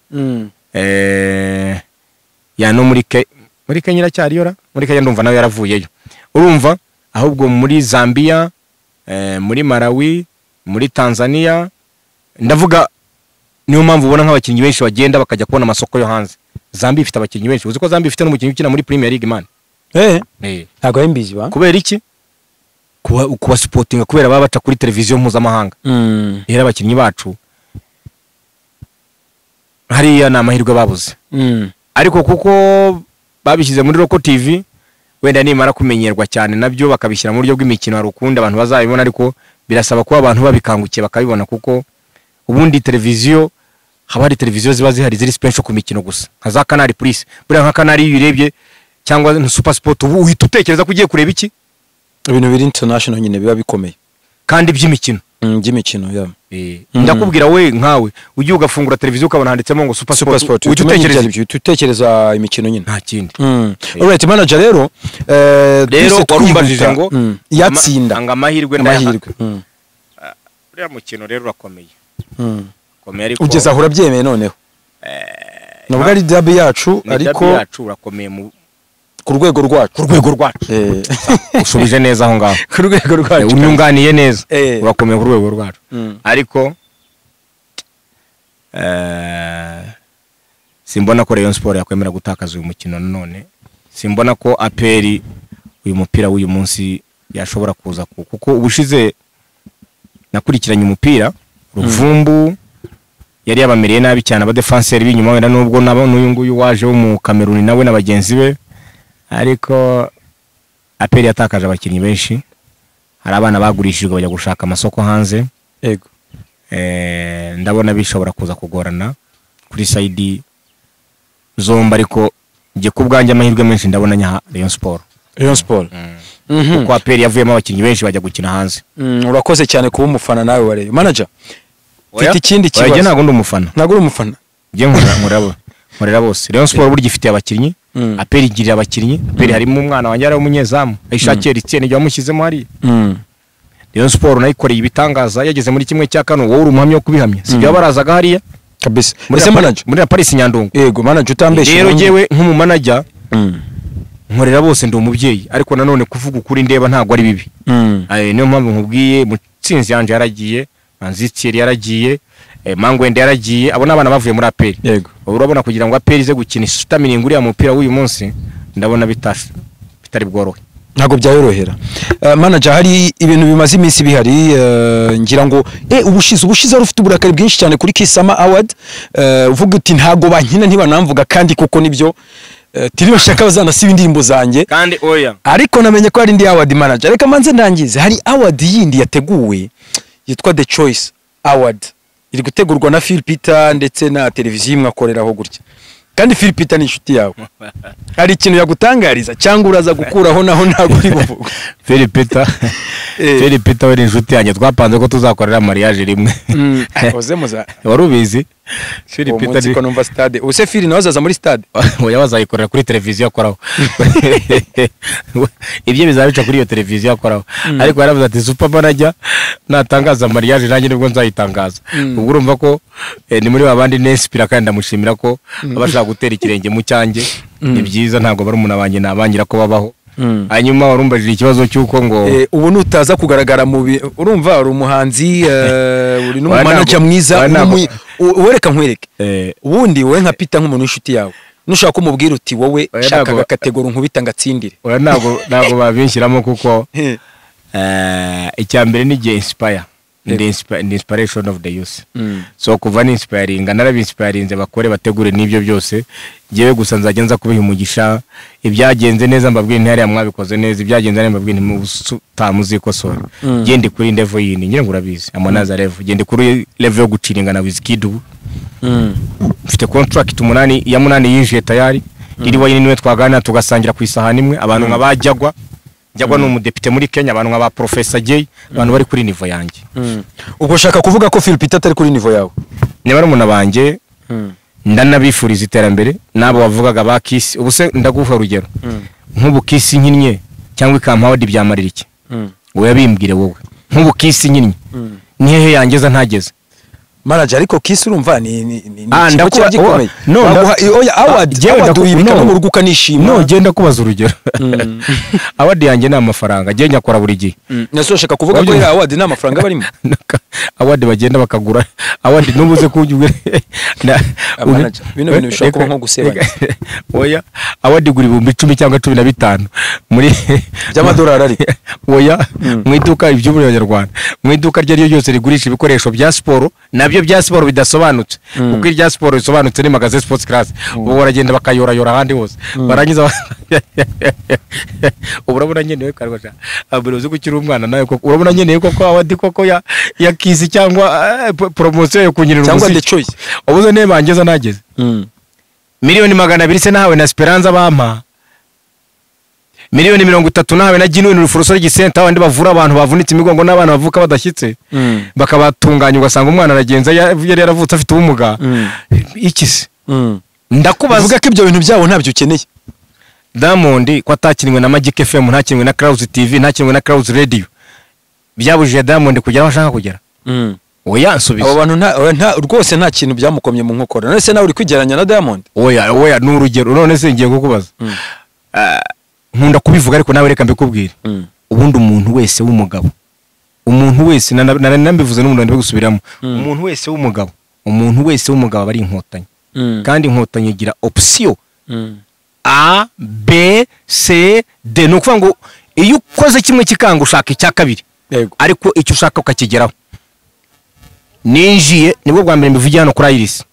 Ya, no muri muri Kenya iracyariyo ra? Muri Kenya ndumva nayo yaravuyeyo. Urumva ahubwo muri Zambia, muri Malawi, muri Tanzania, ndavuga niyo mpamvu ubona nk'abakinnyi benshi bagenda bakajya kubona amasoko yo hanze. Zambia ifite abakinnyi benshi. Uzi ko Zambia ifite n'umukinnyi ukina muri Premier League, man? Ntabwo ari mbizi ba. Kubera iki? Kuba supportinga, kubera baba baca kuri televiziyo mpuzamahanga. Rero abakinnyi bacu hariya ni amahirwe babuze, ariko kuko babishyize muri local TV, wenda nimara kumenyerwa cyane nabyo bakabishyira mu buryo bw'imikino, hari ukundi abantu bazabibona, ariko birasaba kuba abantu babikangukiye bakabibona, kuko ubundi televiziyo, haba hari televiziyo ziba zihari ziri special ku mikino gusa, nka za Canal Plus. Buriya nka Canal iyo uyirebye cyangwa nka Super Sport, ubu uhita utekereza ko ugiye kureba iki? Ibintu biri international nyine biba bikomeye. Kandi by'imikino. By'imikino ya. Ndakubwira we, nkawe ugiye ugafungura televiziyo ukabona handitsemo ngo Super Super Sport, Sport, uhita uhita umenya utekereza ibyo aribyo, uhita utekereza imikino nyine. Nta kindi. Alright manager, rero Rero twese warumbajije twihuta. ngo Yatsinda. Ngo amahirwe ndayaha. Amahirwe. Uriya mukino rero urakomeye, urakomeye ariko Ugeze aho urabyemeye noneho, nubwo ari derby yacu, ni ariko derby yacu, urakomeye mu ku rwego rwacu. Ku rwego rwacu. Ushubije neza aho ngaho. Ku rwego rwacu. Unyunganiye neza. Urakomeye ku rwego rwacu, ariko simbona ko Rayon Sport yakwemera gutakaza uyu mukino. Nanone simbona ko APR uyu mupira w'uyu munsi yashobora kuza kuko ubushize nakurikiranye umupira, Ruvumbu yari yabamereye nabi cyane, abadefanseri b'inyuma, wenda nubwo nabo n'uyu nguyu waje wo mu Cameroon nawe na bagenzi be, ariko APR yatakaje abakinnyi benshi, hari abana bagurishijwe bajya gushaka amasoko hanze. Ndabona bishobora kuza kugorana kuri side zombi, ariko njye ku bwanjye amahirwe menshi ndabona nyaha Rayon Sport. Rayon Sport. Kuko APR yavuyemo abakinnyi benshi bajya gukina hanze. Urakoze cyane kuba umufana nawe wa Rayon. Manager, mfite ikindi Oya, njye kibazo. ntabwo ndi umufana. Ntabwo uri umufana? Njye nkorera bose. Rayon Sport burya ifitiye abakinnyi, APR igirira abakinnyi. APR harimo umwana wanjye ari umunyezamu, Ayishakiye Etienne, igihe wamushyizemo hariya. Rayon Sport nayikoreye ibitangaza, yageze muri 1/4, wowe uri umuhamya wo kubihamya, sibyo? Barazaga hariya Kabisa. muri Ese manager, muri la Paris Nyandungu. Yego manager, utambeshye. Rero njyewe nk'umumanager nkorera bose, ndi umubyeyi, ariko nanone kuvuga ukuri ndeba ntabwo ari bibi. Niyo mpamvu nkubwiye Mutsinzi yanje yaragiye, Manzi Thierry yaragiye, Mangwende yaragiye, abo n'abana bavuye muri APR. Ubu urabona kugira ngo APR ize gukina isutamiringa uriya mupira w'uyu munsi, ndabona bitari bworohe. Ntabwo byayorohera. Manager, hari ibintu bimaze iminsi bihari, ngira ngo ubushize wari ufite uburakari bwinshi cyane kuri Kiss Summer Award, uvuga uti ntago bankina ntibanamvuga, kandi kuko nibyo, tiri bashaka bazanasiba indirimbo zanjye. Kandi oya. Ariko namenye ko hari indi award, manager, reka manze ndangize. Hari award yindi yateguwe yitwa The Choice Award, iri gutegurwa na Phil Peter ndetse na televiziyo imwe akoreraho gutya, kandi Phil Peter ni inshuti yawe. Hari ikintu yagutangariza cyangwa uraza gukuraho naho ntabwo uri buvuge? Phil Peter, Phil Peter we ni inshuti yanjye, twapanze ko tuzakorera mariage rimwe. Oze muza. Wari ubizi? Phil Uwo Peter munsi ni ko numva stade, ubuse Phil nawe azaza muri stade? Oya, bazayikorera kuri televiziyo akoraho. Ibyo bizaba bica kuri iyo televiziyo akoraho. Ariko yaravuze ati super manager natangaza mariage nanjye nibwo nzayitangaza. Ubwo urumva ko ni muri babandi ninspira, kandi ndamushimira ko aba ashaka gutera ikirenge mu cyanjye. Ni byiza, ntabwo barumuna banjye nabangira ko babaho. Hanyuma warumbajije ikibazo cy'uko ngo Ubu nutaza kugaragara mu urumva uri umuhanzi, uri n'umumanager mwiza, Oya, wereka nkwereke. Ubundi wowe nka Peter, nk'umuntu w'inshuti yawe, nushaka kumubwira uti wowe Oya, shaka agacategory nkubita ngatsindire. Oya, ntabwo babinshyiramo kuko icya mbere ni igihe inspire ndi inspiration of the youth. So kuva ni inspiringa, narabinspirinze, bakore bategure n'ibyo byose. Ngewe gusa nzajya nza kubiha umugisha. Ibyagenze neza mbabwire nti hariya mwabikoze neza, ibyagenze nabi mbabwire nti muzikosora. Gende kuri level yindi, ngira ngo urabizi amonaza level, gende kuri level yo guchillinga na Wizkid. Ubu mfite contract umunani, ya munani yinjiye tayari. Iri wayini niwe twaganira tugasangira ku isahani imwe. Abantu nka bajyagwa Njagwa ni umudepite muri Kenya, abantu nka ba Professor Jay, abantu bari kuri niveau yanjye. Ubwo ushaka kuvuga ko Phil Peter atari kuri niveau yawe? Niba ari umuntu banjye, ndanabifuriza iterambere n'abo wavugaga ba Kiss. Ubu se ndaguha urugero, nk'ubu Kiss nkinnye cyangwa ikampa award byamarira iki? Wowe bimbwire, wowe. Nk'ubu Kiss nkinnye ni hehe yangeza ntageze? Manager, ariko Kiss urumva ni ikigo kiba gikomeye. No, Baguha oya award, Jyewe award uyibika no. no mu rugo ukanishima. No, genda kubaza urugero. Award yanjye ni amafaranga, njye nyakora buri gihe. Nase ushaka kuvuga ko iriya award nta mafaranga barimo? Award bagenda bakagura award nubuze kubyubwira. Ah, manager, bino bintu bishobora kuba nko gusebanya. Oya, award igura 10,000 cyangwa 15 muri By'amadolari ariko. Oya, mu iduka iby'ubunyarwanda, mu iduka iryo ari ryo ryose rigurisha ibikoresho bya siporo, nabyo bya siporo bidasobanutse, kuko irya siporo risobanutse ni magasin Sports Class. Ubu baragenda bakayorayora ahandi hose barangiza. Ubu urabona nkeneye karwasha abure uzi ko ukiri umwana nawe koko, urabona nkeneye koko award koko ya Kiss cyangwa promotion yo kunyirira Cyangwa The umuziki? Choice. Ubu ne bangeza nageze 200,000,000 se nahawe na Esperanza, bampa 30,000,000 nahawe na Ginwin Rufuruso Gisenta, abandi bavura abantu bavunitse imigongo n'abana bavuka badashyitse, bakabatunganya, ugasanga umwana aragenza yari yaravutse afite ubumuga. Iki se ndakubaza? Uvuga ko ibyo bintu byabo ntabyo ukeneye. Diamond ko atakinwe na Magic FM, ntakinwe na Clouds TV, ntakinwe na Clouds Radio, byabujije Diamond kugera aho ashaka kugera? Oya, nsubiza. Abo bantu nta oya, nta rwose, nta kintu byamukomye mu nkokora. None se nawe uri kwigeranya na Diamond? Oya, oya, ni urugero. None se ngiye kukubaza. Nkunda kubivuga, ariko nawe reka mbikubwire. Ubundi umuntu wese w'umugabo, umuntu wese nambivuze n'umuntu ndi gusubiramo, umuntu wese w'umugabo, umuntu wese w'umugabo aba ari inkotanyi, kandi inkotanyi igira option A, B, C, D. Ni ukuvuga ngo iyo ukoze kimwe kikanga ushaka icya kabiri, ariko icyo ushaka ukakigeraho. Ninjiye, nibwo bwa mbere mbivugiye hano kuri Iris,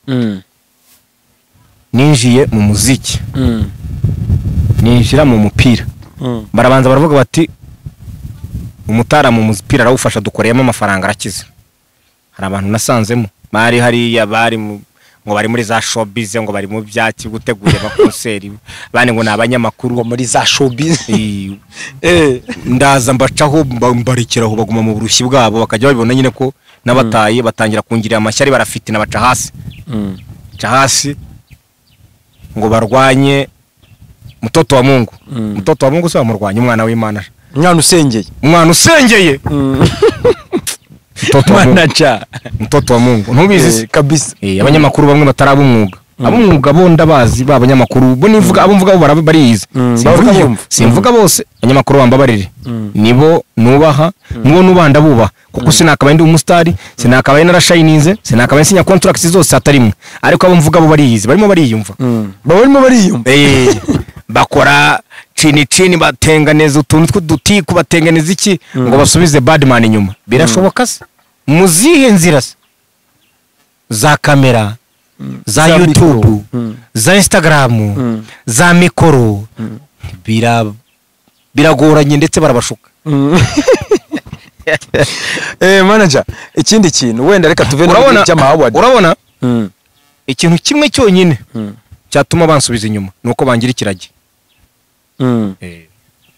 ninjiye mu muziki, ninjira mu mupira, barabanza baravuga bati umutara mu mupira arawufasha, dukoreyemo amafaranga, arakize. Hari abantu nasanzemo bari hariya, bari mu ngo bari muri za showbiz, ngo bari mu byaki gutegura amakonseri, bandi ngo ni abanyamakuru. Ngo muri za showbiz. Ndaza mbacaho, mbarekeraho, baguma mu burushyi bwabo, bakajya babibona nyine ko n'abataye batangira kungirira amashyari, barafite baca hasi, baca hasi ngo barwanye mutoto wa Mungu. Mutoto wa Mungu se bamurwanya? Umwana w'Imana. Umwana usengeye. Umwana usengeye, mutoto wa Mungu. Manager. Mutoto wa Mungu, ntubizi se? Kabisa. Abanyamakuru bamwe bataraba umwuga, ab'umwuga bo ndabazi, ba banyamakuru bo nivuga, abo mvuga bo bariyizi. Simvuga Bariyumva. Simvuga bose, abanyamakuru bambabarire, nibo nubaha, nibo nubaha, ndabubaha, kuko sinakabaye ndi umusitari, sinakabaye narashayininze, sinakabaye nsinya contracts zose atarimwe, ariko abo mvuga bo bariyizi, barimo bariyumva. Baba barimo bariyumva. Bakora Chini chini batenganeza utuntu tw'udutiku, batenganeza iki ngo basubize Badman inyuma. Birashoboka se? Muzihe nzira se? Za kamera, za YouTube, za Instagram, za mikoro, biragoranye ndetse barabashuka. Manager, ikindi kintu wenda reka tuve no by'ama award. Urabona ikintu kimwe cyonyine cyatuma bansubiza inyuma nuko bangira ikiragi.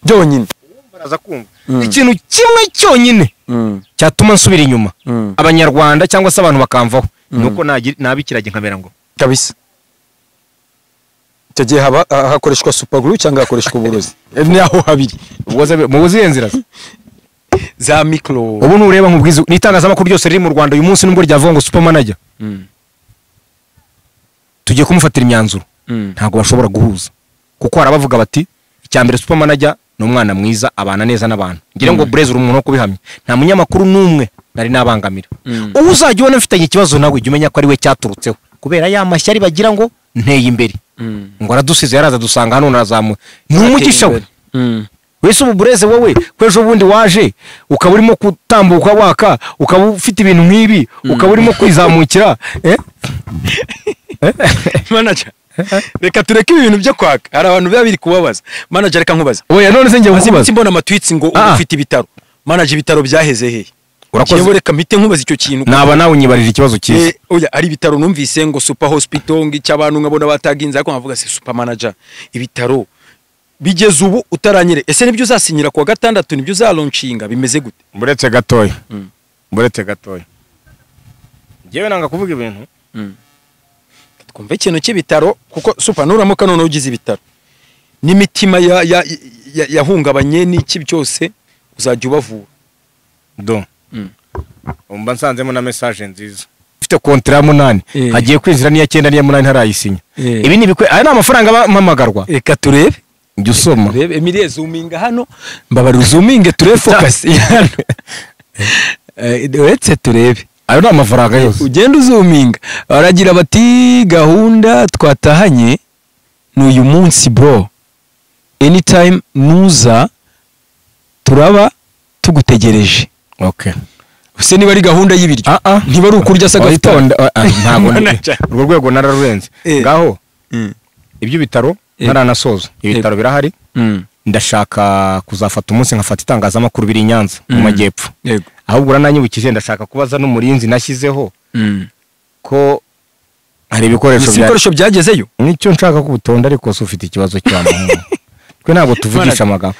Byonyine baraza kumva. Ikintu kimwe cyonyine cyatuma nsubira inyuma abanyarwanda cyangwa se abantu bakamvaho nuko nabikiragi nkamera ngo kabisa. Icyo gihe haba hakoreshwa super glue cyangwa hakoreshwa uburozi. Ni aho habiri. Mu buzihe nzira za micro. Ubu nureba nkubwiza n'itangazamakuru ryose riri mu Rwanda uyu munsi nubwo ryavuga ngo super manager tugiye kumufatira imyanzuro, ntabwo bashobora guhuza kuko harabavuga bati icyambere super manager ni umwana mwiza abana neza n'abantu. Ngira ngo Blaise uri umuntu wo kubihamya, nta munyamakuru n'umwe nari nabangamira. Ubu uzajya ubona mfitanye ikibazo nawe jya umenya ko ari we cyaturutseho kubera ya mashyari bagira ngo nteye imbere, ngo aradusize yaraza dusanga hano narazamuye. Ni umugisha we. Wese ubu Blaise wowe ko ejo bundi waje ukaba urimo kutambuka waka, ukaba ufite ibintu nk'ibi, ukaba urimo kwizamukira. Manager, reka tureke ibintu byo kwaka, hari abantu biba biri kubabaza. Manager, reka nkubaza. Oya none se ngiye kukubaza. Mbona amatwitsi ngo ufite ibitaro. Manager, ibitaro byaheze hehe? Urakoze. Reka mpite nkubaza icyo kintu. Naba nawe unyibarije ikibazo cyiza. Oya ari ibitaro numvise ngo super hospital ngicy'abantu nkabona bataginze, ariko nkavuga se super manager ibitaro bigeze ubu utaranyere. Ese nibyo uzasinyira kuwa gatandatu, nibyo uzalaunchinga, bimeze gute? Muretse gatoya. Muretse gatoya. Ngewe nanga kuvuga ibintu. Twumve ikintu cy'ibitaro kuko super nuramuka none ugize ibitaro n'imitima yahungabanye n'iki byose uzajya ubavura. Do. Umba nsanzemo na message nziza. Ufite contrat ya 8 hagiye kwinjira n'iya 9 n'iya 8 ntarayisinya. Ibi ni bikwe, aya ni amafaranga bampamagarwa. Reka turebe. Njye usoma. Rebe Emilie zoominga hano, mbabarira zoominge turebe focus. Uretse turebe. Ayo ni amafaranga yose. Ugenda uzuminga. Baragira bati gahunda twatahanye ni uyu munsi bro. Anytime nuza turaba tugutegereje. Okay. Ese niba ari gahunda y'ibiryo ntiba ari ukurya se agafite ntago urwo rwego nararurenze. Ngaho ibyo bitaro ntaranasoza. Ibitaro birahari. Ndashaka kuzafata umunsi nkafata itangazamakuru biri Nyanza mu majyepfo. Ahubwo urananyibukije ndashaka kubaza n'umurinzi nashyizeho ko hari ibikoresho byagezeyo. Nicyo nshaka kubutonda ariko se ufite ikibazo cyane. Twe ntabwo tuvugisha amagambo.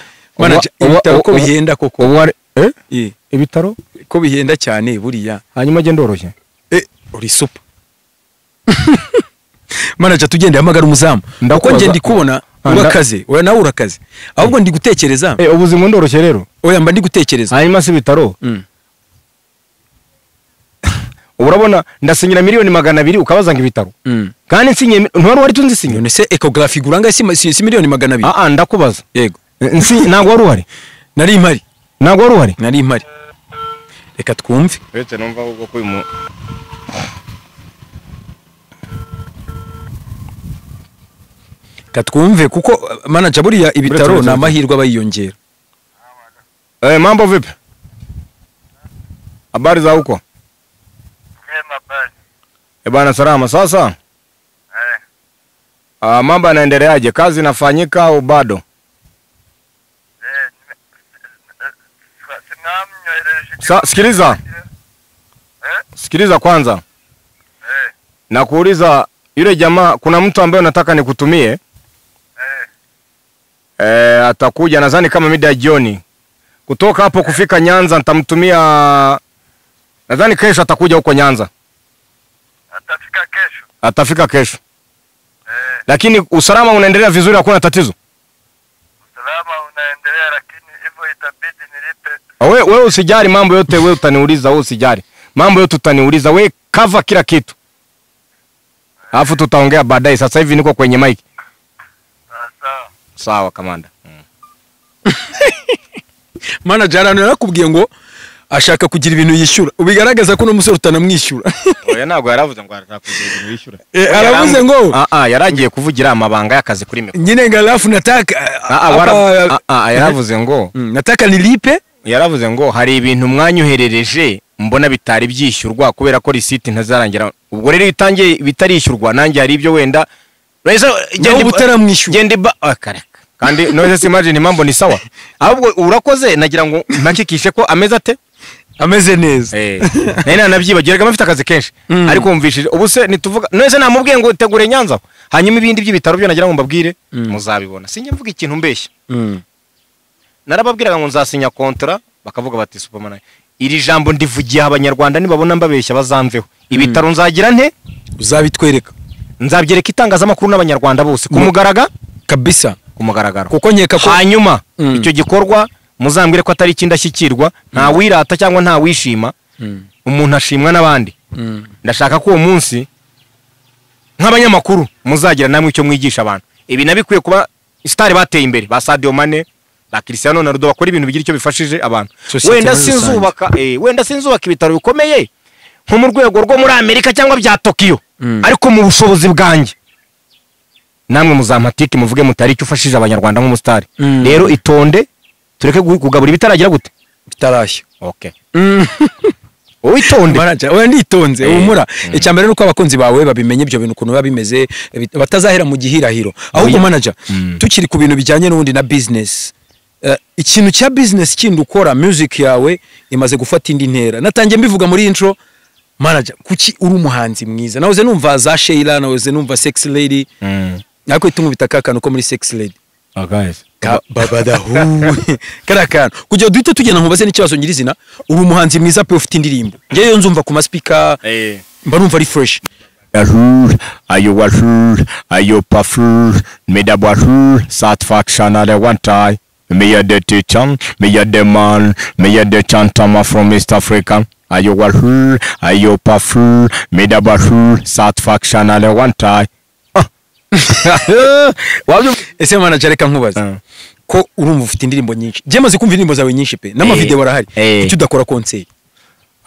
Ibitaro ko bihenda koko. Ibitaro ko bihenda cyane buriya. Hanyuma agenda ndoroshye. Uri super. Manager tugende hamagara umuzamu. Kuko nge ndi kubona urakaze, oya nawe urakaze. Ahubwo ndi gutekereza. Ubuzima ndoroshye rero. Oya mba ndi gutekereza. Hanyuma si ibitaro. Urabona ndasinyira miliyoni 200 ukabaza ngo ibitaro. Kandi nsinye ntwari wari tunzi sinye. None se ecography guranga si miliyoni 200. Ndakubaza. Yego. Ntabwo wari uhari. Nari impari. Ntabwo wari uhari. Nari impari. Reka twumve. Uretse numva ahubwo ko uyu Katwumve kuko manager buriya ibitaro na amahirwe abayiyongera. Mambo vipi? Habari za huko? Njema bali. Bana salama sasa? Mambo yanaendeleaje? Kazi inafanyika au bado? Sikiliza. Sikiliza kwanza. Nakuuliza yule jamaa, kuna mtu ambaye nataka nikutumie. Atakuja nadhani kama mida ya jioni. Kutoka hapo kufika Nyanza nitamtumia, nadhani kesho atakuja huko Nyanza. Atafika kesho. Atafika kesho. Lakini usalama unaendelea vizuri, hakuna tatizo. Usalama unaendelea, lakini hivyo itabidi nilipe. Wewe usijali mambo yote, wewe utaniuliza, wewe usijali. Mambo yote utaniuliza, wewe cover kila kitu. Alafu tutaongea baadaye. Sasa hivi niko kwenye mic. Sawa. Sawa kamanda. Manager narakubwiye ngo Ashaka kugira ibintu yishyura, ubigaragaza ko uno musore utanamwishyura. Oya, ntabwo yaravuze ngo arashaka kugira ibintu yishyura. Aravuze ngo yaragiye kuvugira amabanga y'akazi kuri mikoro. Nyine ngo alafu nataka yaravuze ngo nataka nilipe. Yaravuze ngo hari ibintu mwanyoherereje mbona bitari byishyurwa kubera ko risiti ntazarangira. Ubwo rero itangiye bitarishyurwa, nanjye hari ibyo wenda genda utaramwishyura, genda kareka. Kandi none se imagine impamvu ni sawa, ahubwo urakoze nagira ngo mpakikishe ko ameze ate, ameze neza. Nari nanabyibagiraga afite akazi kenshi, ariko wumvishije ubu se nituvuga none se namubwiye ngo tegure Nyanza, hanyuma ibindi by'ibitaro byo nagira ngo mbabwire muzabibona. Sinjye mvuga ikintu mbeshya. Narababwiraga ngo nzasinya kontra, bakavuga bati Superman, iri jambo ndivugiye abanyarwanda nibabona mbabeshya bazamveho. Ibitaro nzagira nte, uzabitwereka, nzabyereka itangazamakuru n'abanyarwanda bose kumugaraga kabisa, kumugaragaro. Kuko nkeka ko hanyuma icyo gikorwa muzambwire ko atari ikindashyikirwa, nta wirata cyangwa nta wishima, umuntu ashimwa n'abandi. Ndashaka ko uwo munsi nk'abanyamakuru muzagira namwe icyo mwigisha abantu. Ibi nabikwiye kuba star bateye imbere ba Sadio Mane, ba Cristiano Ronaldo, bakora ibintu bigira icyo bifashije abantu. Wenda sinzubaka ibitaro bikomeye nko mu rwego rwo muri Amerika cyangwa bya Tokyo, ariko mu bushobozi bwanjye namwe muzampatike muvuge mutari icyo ufashije abanyarwanda nk'umustar. Rero itonde, tureke kugabura ibitaragira gute, bitarashya. Okay. Wowe itonde. Oya nditonze, humura. Icyambere nuko abakunzi bawe babimenye ibyo bintu ukuntu biba bimeze, batazahera mu gihirahiro. Ahubwo manager, tukiri ku bintu bijyanye n'ubundi na business, ikintu cya business kindi ukora, music yawe imaze gufata indi ntera. Natangiye mbivuga muri intro, manager, kuki uri umuhanzi mwiza? Nahoze numva za Sheila, nahoze numva Sexy Lady. Ariko itungubita kakano ko muri Sexy Lady. Guys. Babadahu. Karakantu. Kugira duhite tugenda nkubaze n'ikibazo nyirizina, uri umuhanzi mwiza pe, ufite indirimbo. Ngeyo nzumva ku ma speaker, mba numva ari fresh. Ayo washu, ayo pafu, medabashu, satisfaction at one time. Me a the teacher, me a the man, me a the chantama from East Africa. Ayo washu, ayo pafu, medabashu, satisfaction at one time. Ese manager, reka nkubaze ko urumva ufite indirimbo nyinshi. Je maze kumva indirimbo zawe nyinshi pe, n'ama video barahari. Kuki udakora concert?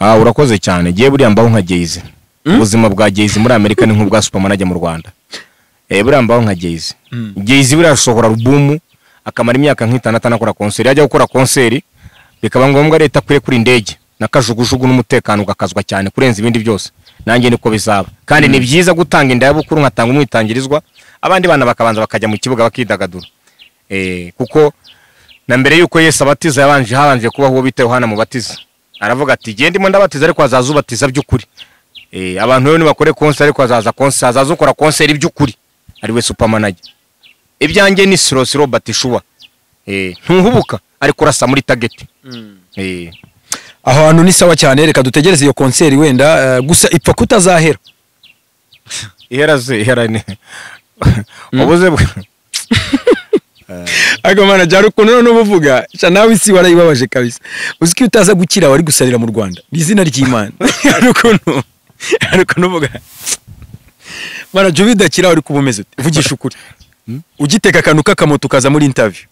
Urakoze cyane. Giye buriya mbaho nka Jay-Z. Ubuzima bwa Jay-Z muri Amerika ni nk'ubwa Superman ajya mu Rwanda. Buriya mbaho nka Jay-Z. Jay-Z buriya asohora album akamara imyaka nk'itandatu anakora concert. Yajya gukora concert bikaba ngombwa leta kure kuri indege na kajugujugu n'umutekano ugakazwa cyane kurenza ibindi byose. Nanjye niko bizaba. Kandi ni byiza gutanga inda y'abukuru nkatanga umwitangirizwa, abandi bana bakabanza bakajya mu kibuga bakidagadura. Kuko na mbere yuko Yesu abatiza yabanje habanje kubaho uwo bita Yohana Mubatiza. Aravuga ati gende ndimo ndabatiza ariko azazubatiza by'ukuri. Abantu rero nibakore concert ariko azaza concert, azaza ukora concert by'ukuri ari we Supermanager. Ibyanjye ni slow slow but sure. Ntuhubuka ariko urasa muri target. Aho hantu ni sawa cyane, reka dutegereze iyo concert wenda, gusa ipfa kutazahera. Ihera ze, ihera ni. Ubuze Ariko manager, ukuntu none ubuvuga, cha nawe isi warayibabaje kabisa. Uzi ko utaza gukira wari gusarira mu Rwanda. Ni izina ry'Imana. Ariko nuvuga. Manager, bidakira wari kubumeze ute? Vugisha ukuri. Ugiteka akantu k'akamoto kaza muri interview.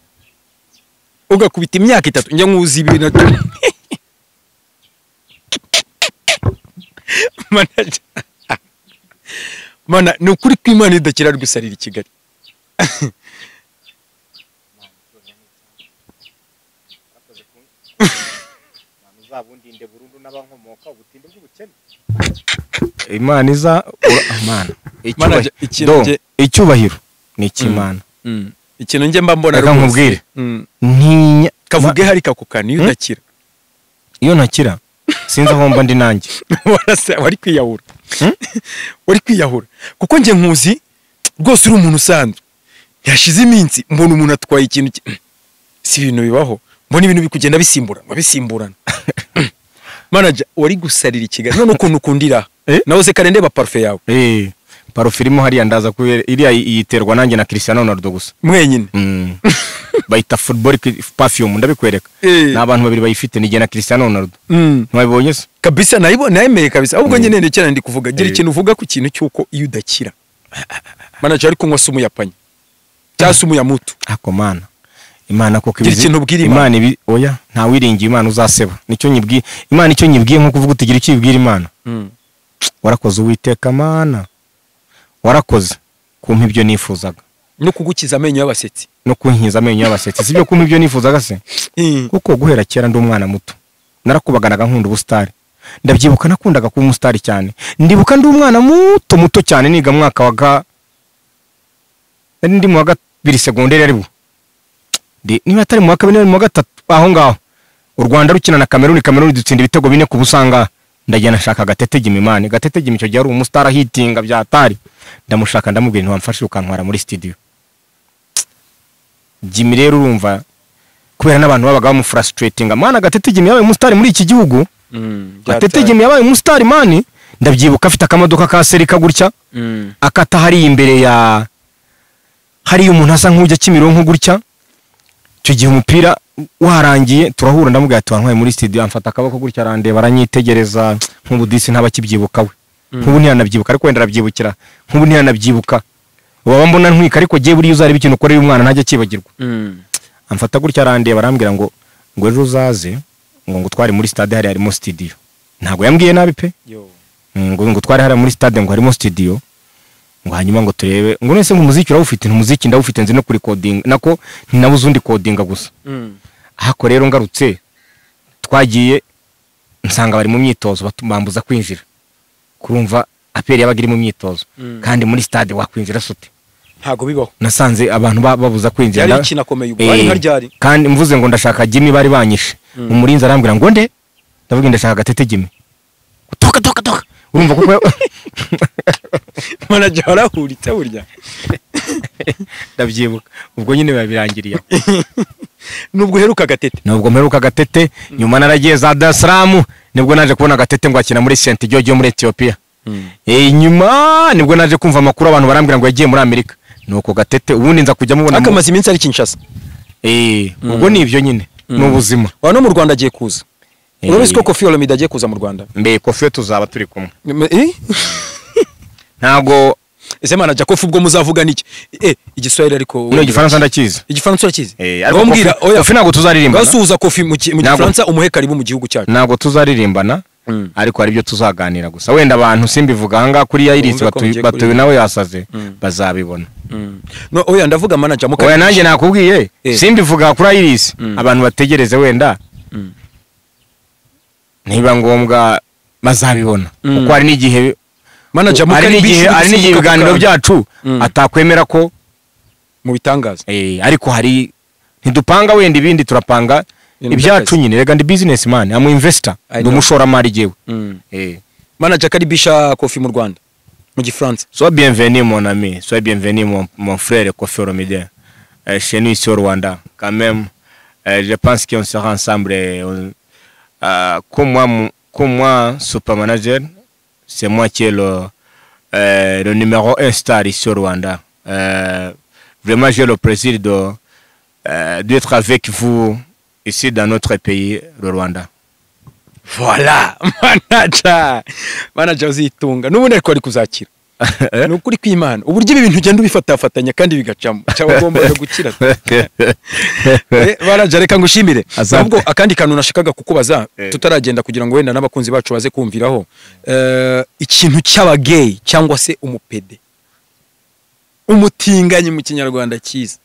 Ugakubita imyaka itatu njya nkuzi ibintu. Manager. Mana, ni ukuri kw'Imana idakira ari gusarira i Kigali. Imana iza Imana icyubahiro ni icy'Imana. Ikintu njye mba mbona reka nkubwire, ntinya kavuge hari kakukana iyo udakira. Iyo ntakira sinzi aho mba ndi nanjye. Wari kwiyahura. Wari kwiyahura kuko njye nkuzi rwose uri umuntu usanzwe. Yashize iminsi mbona umuntu atwaye ikintu, si ibintu bibaho, mbona ibintu bikugenda bisimburana bisimburana. Manager, wari gusarira i Kigali none ukuntu ukundira. Nawe se kare ndeba parfait yawe. Parfait irimo hariya ndaza kubera iriya yiterwa nanjye na Cristiano Ronaldo gusa mwenyine. Bayita football perfume, ndabikwereka. Ni abantu babiri bayifite, ni jye na Cristiano Ronaldo. Ntiwabibonye se? Kabisa nayibonye, nayemeye kabisa. Ahubwo nyine ndekera ndi kuvuga, gira ikintu uvuga ku kintu cyuko iyo udakira. Manager ari kunywa sumu ya panya cyangwa sumu ya mutu. Ako mana, Imana koko Gira ikintu ubwira Imana. Imana ibi oya, ntawiringiye Imana uzaseba. Nicyo nyibwiye Imana, icyo nyibwiye nko kuvuga utigira icyo ibwira Imana. Warakoze Uwiteka Mana, warakoze kumpa ibyo nifuzaga no kugukiza amenyo y'abasetsi, no kunkiza amenyo y'abasetsi. Sibyo kumpa ibyo nifuzaga se? Kuko guhera kera ndi umwana muto narakubaganaga nkunda ubusitari. Ndabyibuka nakundaga kuba umusitari cyane. Ndibuka ndi umwana muto muto cyane niga mwaka wa nari ndi mu wa 2 segonderi, ari bo niba atari mu wa 2 nari mu wa 3 aho ngaho. U Rwanda rukina na Cameroon, Cameroon dutsinda ibitego 4 ku busanga. Ndagenda nshaka Gatete Jimmy, Gatete Jimmy icyo gihe ari umusitari ahitinga byatari. Ndamushaka ndamubwira ntiwamfashe ukantwara muri studio. Jimmy rero urumva kubera n'abantu babaga bamufrustratinga, mana Gatete Jimmy yabaye umusitari muri iki gihugu. Gatete Jimmy yabaye umusitari mani. Ndabyibuka afite akamodoka ka Serika gutya, akata hari imbere ya hari umuntu asa nk'ujya Kimironko gutya. Icyo gihe umupira warangiye turahura, ndamubwira ati wantwaye muri studio. Amfata akaboko gutya arandeba aranyitegereza nk'ubu disi ntabakibyibuka we, nk'ubu ntiyanabyibuka, ariko wenda arabyibukira, nk'ubu ntiyanabyibuka. Waba mbona ntwika, ariko giye buriya uzareba ikintu ukoreye umwana ntajya akibagirwa. Amfata gutya arandeba arambwira ngo ejo uzaze ngo twari muri stade hari harimo studio. Ntabwo yambwiye nabi pe, ngo twari hari muri stade ngo harimo studio, ngo hanyuma ngo turebe ngo nese ngo umuziki urawufite. Umuziki ndawufite nzi no kuri coding, nako ntinabuze undi codinga gusa. Ahako rero ngarutse twagiye nsanga bari mu myitozo, bambuza kwinjira. Kurumva APR yabaga iri mu myitozo kandi muri stade wakwinjira sute? Ntago bibaho. Nasanze abantu babuza kwinjira. Yari ikinakomeye ubwo ari nka ryari. Kandi mvuze ngo ndashaka Jimmy bari banyishe. Umurinzi arambwira ngo nde? Ndavuga ndashaka Gatete Jimmy. Toka toka toka. Urumva kuko manager arahuritse burya. Ndabyibuka. Ubwo nyine babirangiriye. Nubwo heruka Gatete. Nubwo mperuka Gatete, nyuma naragiye za Dar es Salaam, nibwo naje kubona Gatete ngo akina muri Saint George yo muri Ethiopia. Nyuma nibwo naje kumva amakuru abantu barambwira ngo yagiye muri Amerika. Nuko Gatete ubundi nza kujya mubona akamaze iminsi ari Kinshasa. Ubwo ni ibyo nyine n'ubuzima. Wa no mu Rwanda agiye kuza. Urabizi ko Koffi Olomide agiye kuza mu Rwanda? Mbe Koffi tuzaba turi kumwe. Ntago ese manager Koffi ubwo muzavuga niki? Igiswahili ariko no Igifaransa ndakizi. Igifaransa urakizi? Ariko mbwira oya Koffi ntago tuzaririmbana. Gasuhuza Koffi mu Gifaransa umuhe karibu mu gihugu cyacu. Ntago tuzaririmbana. Ariko hari ibyo tuzaganira gusa. Wenda abantu simbivuga aha kuri ya Iris batuwe nawe yasaze bazabibona. No oya ndavuga manager muka. Oya nanjye nakubwiye simbivuga kuri Iris abantu bategereze wenda. Niba ngombwa bazabibona. Kuko hari n'igihe manager muka hari n'igihe ibiganiro byacu atakwemera ko mu bitangaza. Ariko hari ntidupanga wenda ibindi turapanga ibyacu nyine. Rega ndi business man, am investor, ndi umushoramari jewe. Manager karibisha Koffi mu Rwanda mu Gifaransa. Sois bienvenu mon ami, sois bienvenu mon frère Koffi Olomide. Chez nous ici au Rwanda quand même, je pense qu'on sera ensemble comme moi super manager, c'est moi qui est le numéro 1 star ici au Rwanda. Vraiment j'ai le plaisir d'être avec vous ici dans notre pays, le Rwanda. Voilà, manager. Manager uzitunga. N'ubundi ariko ari kuzakira. Ni ukuri kw'Imana. Uburyo ibi bintu ugenda ubifatafatanya kandi bigacamo. Cyangwa ugomba gukira. Manager reka ngushimire. Ahubwo akandi kantu nashakaga kukubaza tutaragenda kugira ngo wenda n'abakunzi bacu baze kumviraho. Ikintu cy'abagay cyangwa se umupede. Umutinganyi mu Kinyarwanda cyiza.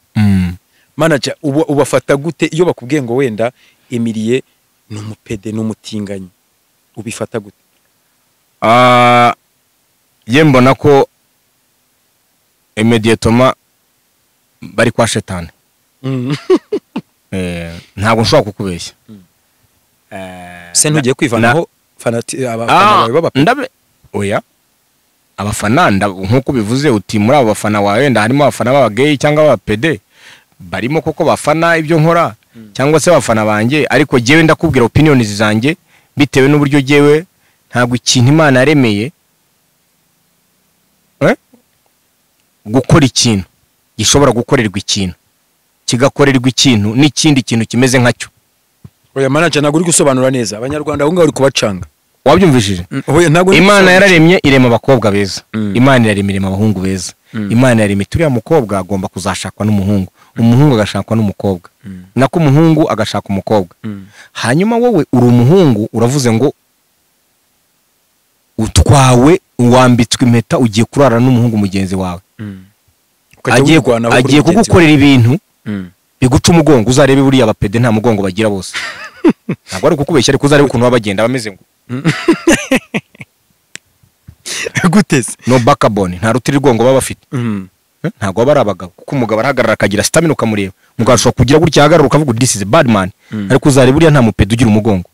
Manager ubafata gute iyo bakubwiye ngo wenda Emilie ni umupede n'umutinganyi, ubifata gute? Ye mbona ko immédiatement bari kwa shetani. Ntabwo nshobora kukubeshya. Se ntugiye kwivanaho abafana bawe baba ndabe oya abafana nkuko bivuze uti muri abo bafana wawe wenda harimo abafana baba gay cyangwa aba PD barimo koko bafana ibyo nkora cyangwa se bafana banjye, ariko jewe ndakubwira opinions zanjye bitewe n'uburyo jewe ntabwo ikintu Imana yaremeye gukora ikintu gishobora gukorerwa ikintu kigakorerwa ikintu n'ikindi kintu kimeze nkacyo. Oya manager ntabwo uri gusobanura neza abanyarwanda aho ngaho uri kubacanga. Wabyumvishije? Imana yararemye irema abakobwa beza, Imana yaremye irema abahungu beza, Imana yaremye turiya mukobwa agomba kuzashakwa n'umuhungu, umuhungu agashakwa n'umukobwa, nako umuhungu agashaka umukobwa. Hanyuma wowe uri umuhungu uravuze ngo utwawe wambitswe impeta ugiye kurara n'umuhungu mugenzi wawe, agiye kugukorera ibintu biguca umugongo. Uzarebe buriya abapede nta mugongo bagira bose, ntabwo ari kukubeshya ariko uzarebe ukuntu babagenda bameze ngo guteze no backbone, nta rutirigongo baba bafite. Ntabwo baba ari abagabo, kuko umugabo arahagarara akagira stamina ukamureba, umugabo ashobora kugira gutya ahagarara ukavuga this is a bad man, ariko uzarebe buriya nta mupede ugira umugongo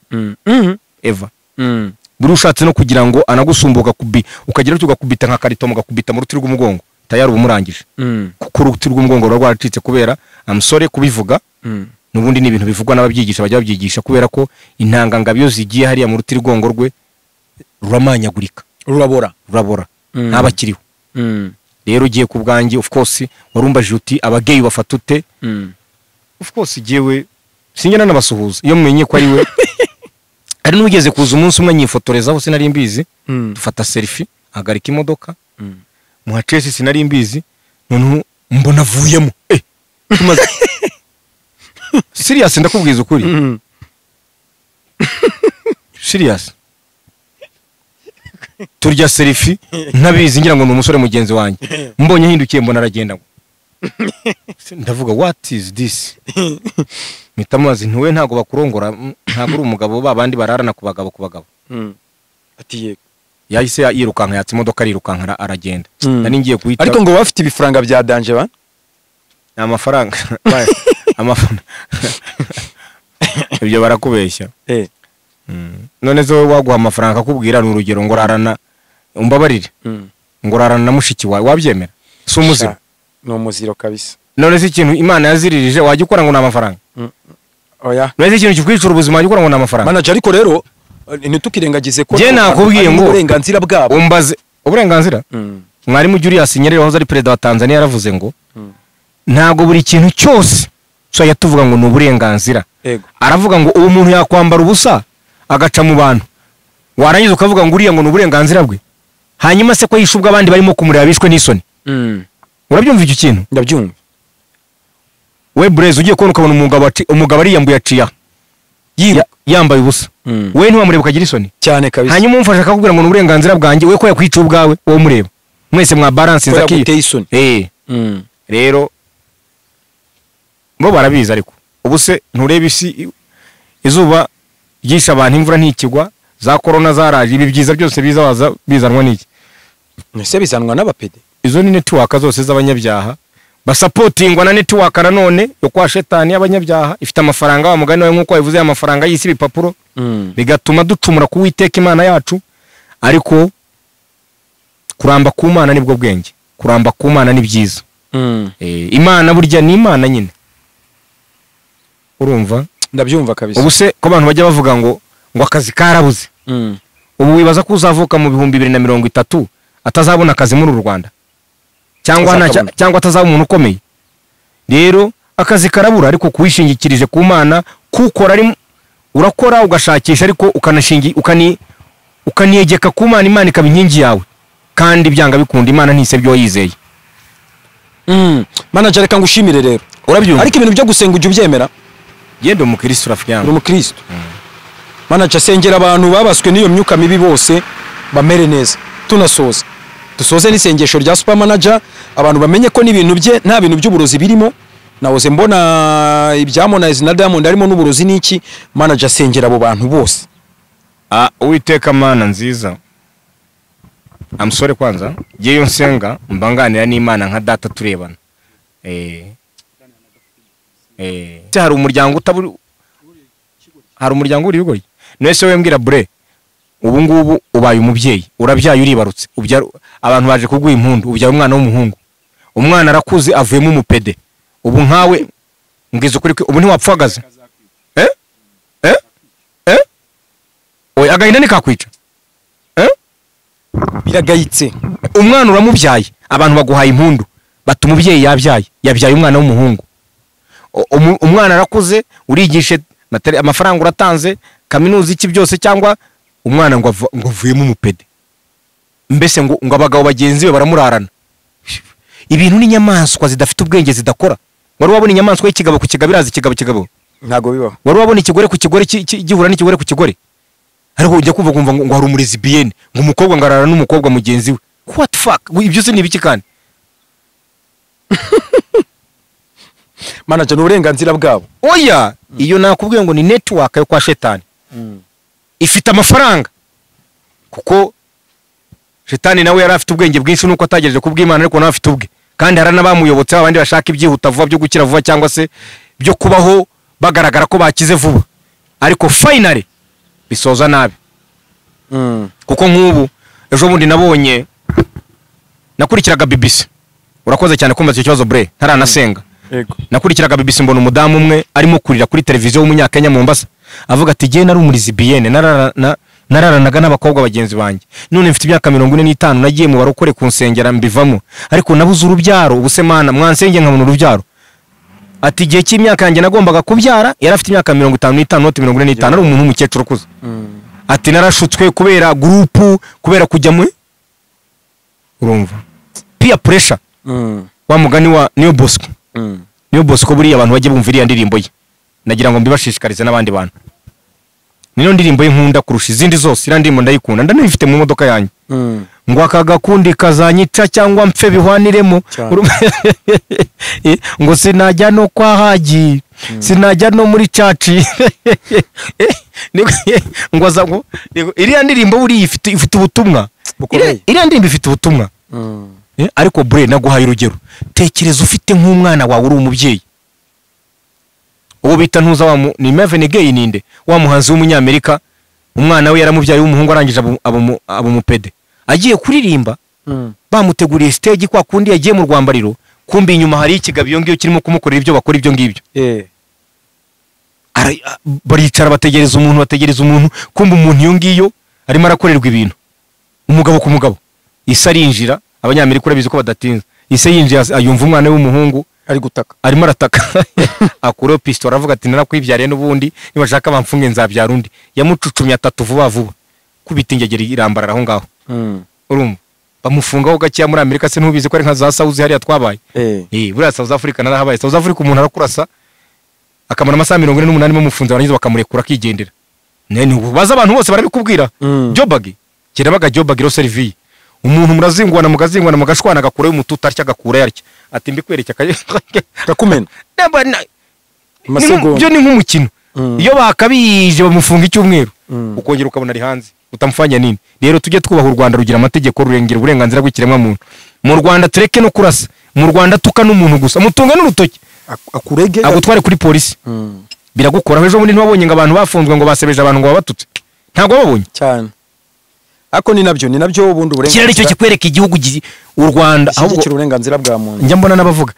eva. Buri ushatse no kugira ngo anagusumbuka kubi ukagira ugakubita nka karito mugakubita mu ruti rw'umugongo tayari ubumurangije, kuko uruti rw'umugongo ruba rwaracitse kubera amusore kubivuga. Nubundi ni ibintu bivugwa n'ababyigisha bajya babyigisha, kubera ko intangangabo iyo zigiye hariya mu ruti rw'umugongo rwe ruramanyagurika, rurabora ntabakiriho. Rero ugiye ku bwanjye of course warumbajije uti abageyi bafata ute? Of course jewe sinjye nanabasuhuza iyo mwenye ko ari we. Hari n'ugeze kuza umunsi umwe nyifotorezaho sinari mbizi, dufata selfie ahagarika imodoka muhacesi sinari mbizi, noneho mbona avuyemo tumaze serious ndakubwiza ukuri serious turya selfie ntabizi ngira ngo ni umusore mugenzi wanjye, mbonye ahindukiye mbona aragenda ndavuga what is this? Mpita mubaza nti we ntago bakurongora, ntago uri umugabo babandi bararana ku bagabo ku bagabo. Ati yego. Yahise yirukanka yatsa imodoka arirukanka aragenda. Nari ngiye guhita. Ariko ngo bafite ibifaranga bya danger ba? Ni amafaranga. Amafaranga. Ibyo barakubeshya. None zo waguha amafaranga akakubwira ni urugero ngo rarana umbabarire. Ngo rarana na mushiki wawe wabyemera? Si umuziro. Ni umuziro kabisa. None se ikintu Imana yaziririje wajya ukora ngo ni amafaranga? Oya. None se ikintu kikwicura ubuzima wajya ukora ngo ni amafaranga? Manager ariko rero nitukirengagize ko je nakubwiye ngo uburenganzira bwabo. Umbaze uburenganzira? Mwarimu Julius Nyerere wahoze ari perezida wa Tanzania yaravuze ngo ntago buri kintu cyose so yatuvuga ngo ni uburenganzira. Aravuga ngo uwo muntu yakwambara ubusa agaca mu bantu, warangiza ukavuga ngo uriya ngo ni uburenganzira bwe, hanyuma se ko yishubwa abandi barimo kumureba bishwe n'isoni. Urabyumva icyo kintu? Ndabyumva. We Blaise ugiye kubona ukabona umugabo ariyambuye aciya yambaye ubusa, we ntiwamureba ukagira isoni cyane kabisa. Hanyuma umufasha akakubwira ngo ni uburenganzira bwanjye, we ko yakwica ubwawe wowe umureba mwese mwa balance nzaki isoni. Rero bo barabizi, ariko ubu se ntureba isi izuba ryisha abantu imvura ntikigwa, za corona zaraje, ibi byiza byose biza waza bizanwa n'iki? Ese bizanwa n'abapede? Izo ni network zose z'abanyabyaha basapotingwa na network nanone yo kwa shetani y'abanyabyaha ifite amafaranga wa mugani wawe nkuko wabivuze, amafaranga y'isi bipapuro, bigatuma ducumura ku Uwiteka Imana yacu. Ariko kuramba ku Mana nibwo bwenge, kuramba ku Mana ni byiza. Imana burya ni Imana nyine. Urumva? Ndabyumva kabisa. Ubu se ko abantu bajya bavuga ngo akazi karabuze, ubu wibaza ko uzavuka mu 2030 atazabona akazi muri uru Rwanda cyangwa atazaba umuntu ukomeye? Rero akazi karabura, ariko kuwishingikirije ku Mana, kukora ari urakora ugashakisha, ariko ukanashingi ukaniyegeka ku Mana, Imana ikaba inkingi yawe, kandi byanga bikunda Imana ntisebyo wayizeye. Manager reka ngushimire rero. Urabyumva? Ariko ibintu byo gusenga ujya ubyemera? Yendo umukristo rafiki yangu. Uri umukristo. Manager sengera abantu babaswe n'iyo myuka mibi bose bamere neza. Tunasoza. Dusoze n'isengesho rya Super Manager, abantu bamenye ko n'ibintu bye nta bintu by'uburozi birimo. Nahoze mbona ibya Harmonize na Diamond harimo n'uburozi n'iki. Manager sengera abo bantu bose. Uwiteka Mana nziza. I'm sorry kwanza. Jeyo nsenga mbanganira n'Imana nka data turebana. Hari umuryango utaburi, hari umuryango uri bigoye. Nese we mbwira bre, ubu ngubu ubaye umubyeyi, urabyaye uribarutse, ubyara abantu baje kuguha impundu, ubyara umwana w'umuhungu. Umwana arakuze avuyemo umupede. Ubu nkawe ngize ukuri ubu ntiwapfagaze. Oya agahinda nikakwica. Biragayitse. Umwana uramubyaye, abantu baguhaye impundu, bati umubyeyi yabyaye umwana w'umuhungu. Umwana arakuze, urigishe amafaranga uratanze, kaminuza iki byose cyangwa Umwana ngo avuyemo umupede, mbese ngo abagabo bagenzi be baramurarana. Ibintu n'inyamaswa zidafite ubwenge zidakora. Wari wabona inyamaswa y'ikigabo ku kigabo iraza ikigabo kigabo? Ntago bibaho. Wari wabona ikigore ku kigore gihura n'ikigore ku kigore? Ariko ujya kumva ngo hari umurezi bien, ngo umukobwa ngarara n'umukobwa mugenzi we. What fuck? Ibyo se ni ibiki kandi? Manager, n'uburenganzira bwabo. Oya, iyo nakubwiye ngo ni network yo kwa shetani. Ifite amafaranga. Kuko shetani nawe yari afite ubwenge bwinshi nuko atagejeje kubw'Imana, ariko nawe afite ubwe. Kandi hari n'abamuyobotse abandi bashaka ibyihuta vuba byo gukira vuba cyangwa se byo kubaho bagaragara ko bakize vuba. Ariko finally bisoza nabi. Kuko nk'ubu ejo bundi nabonye nakurikiraga BBC. Urakoze cyane kumva icyo kibazo bre, ntaranasenga. Yego. Nakurikiraga BBC mbona umudamu umwe arimo kurira kuri televiziyo w'umunyakenya Mombasa, avuga ati jye nari umurizi bien, nararanaga n'abakobwa bagenzi banjye, none mfite imyaka 45 nagiye mu barokore kunsengera mbivamo, ariko nabuze urubyaro. Ubuse mana mwansenge nkabona urubyaro. Ati igihe cy'imyaka yanjye nagombaga kubyara yari afite imyaka 55 not 45, ari umuntu w'umukecuru ukuze. Ati narashutswe kubera group, kubera kujya mu urumva peer pressure. Wa mugani wa Niyo Bosco. Niyo Bosco buriya abantu bajye bumva iriya ndirimbo ye, nagira ngo mbibashishikarize n'abandi bantu. Niyo ndirimbo ye nkunda kurusha izindi zose, iriya ndirimbo ndayikunda, ndanayifite mu modoka yanjye. Ngo aka gakundi kazanyica cyangwa mpfe bihwaniremo, ngo sinajya no kwa Haji, sinajya no muri caci. Ngo aza ngo iriya ndirimbo buriya ifite ubutumwa. Iriya ndirimbo ifite ubutumwa. Ariko bre naguhaye urugero, tekereza ufite nk'umwana wawe uri umubyeyi, uwo bita ntuza wa ni Marvin Gaye, ninde wa muhanzi w'umunyamerika, umwana we yaramubyaye w'umuhungu arangije abo mupede, agiye kuririmba bamuteguriye stage kwa kundi yagiye mu rwambariro, kumbi inyuma hari ikigabo iyo ngiyo kirimo kumukorera ibyo bakora ibyo ngibyo. Baricara bategereza umuntu, kumbi umuntu iyo ngiyo arimo arakorerwa ibintu, umugabo ku mugabo. Ise arinjira, abanyamerika urabizi ko badatinza, ise yinjiye ayumva umwana w'umuhungu ari gutaka, arimo arataka. Akureho pistol aravuga ati narakwibyariye n'ubundi, nibashaka bamfunge nzabyara undi. Yamucucumye atatu vuba vuba, kubita ingegeri irambarara aho ngaho. Urumva bamufungaho gakeya muri Amerika, se ntubizi ko ari nka za South hariya twabaye. Buriya South Africa narahabaye. South Africa umuntu arakurasa akamara amasaha 48 bamufunze, barangiza bakamurekura akigendera. Nene baza abantu bose barabikubwira. Jobag kirabaga Jobag ro servie, umuntu murazingwana mugazingwana mugashwana agakura y'umututa atya agakura yarya, ati mbikwereke akakumena. Byo ni nk'umukino. Iyo bakabije bamufunga icyumweru, ukongera ukabona ari hanze, utamufanya nini. Rero tujye twubaha u Rwanda, rugira amategeko, rurengera uburenganzira bw'ikiremwa muntu. Mu Rwanda tureke no kurasa, mu Rwanda tuka n'umuntu gusa, mutunga n'urutoki akurege agutware kuri polisi. Biragukora. Ejo bundi ntibabonye ngo abantu bafunzwe ngo basebeje abantu ngo babatutse, ntabwo babonye cyane. Ako ni nabyo ubundi uburenganzira kirari cyo kikwereka igihugu u Rwanda ahubwo uburenganzira bwa muntu. Njya mbona nabavuga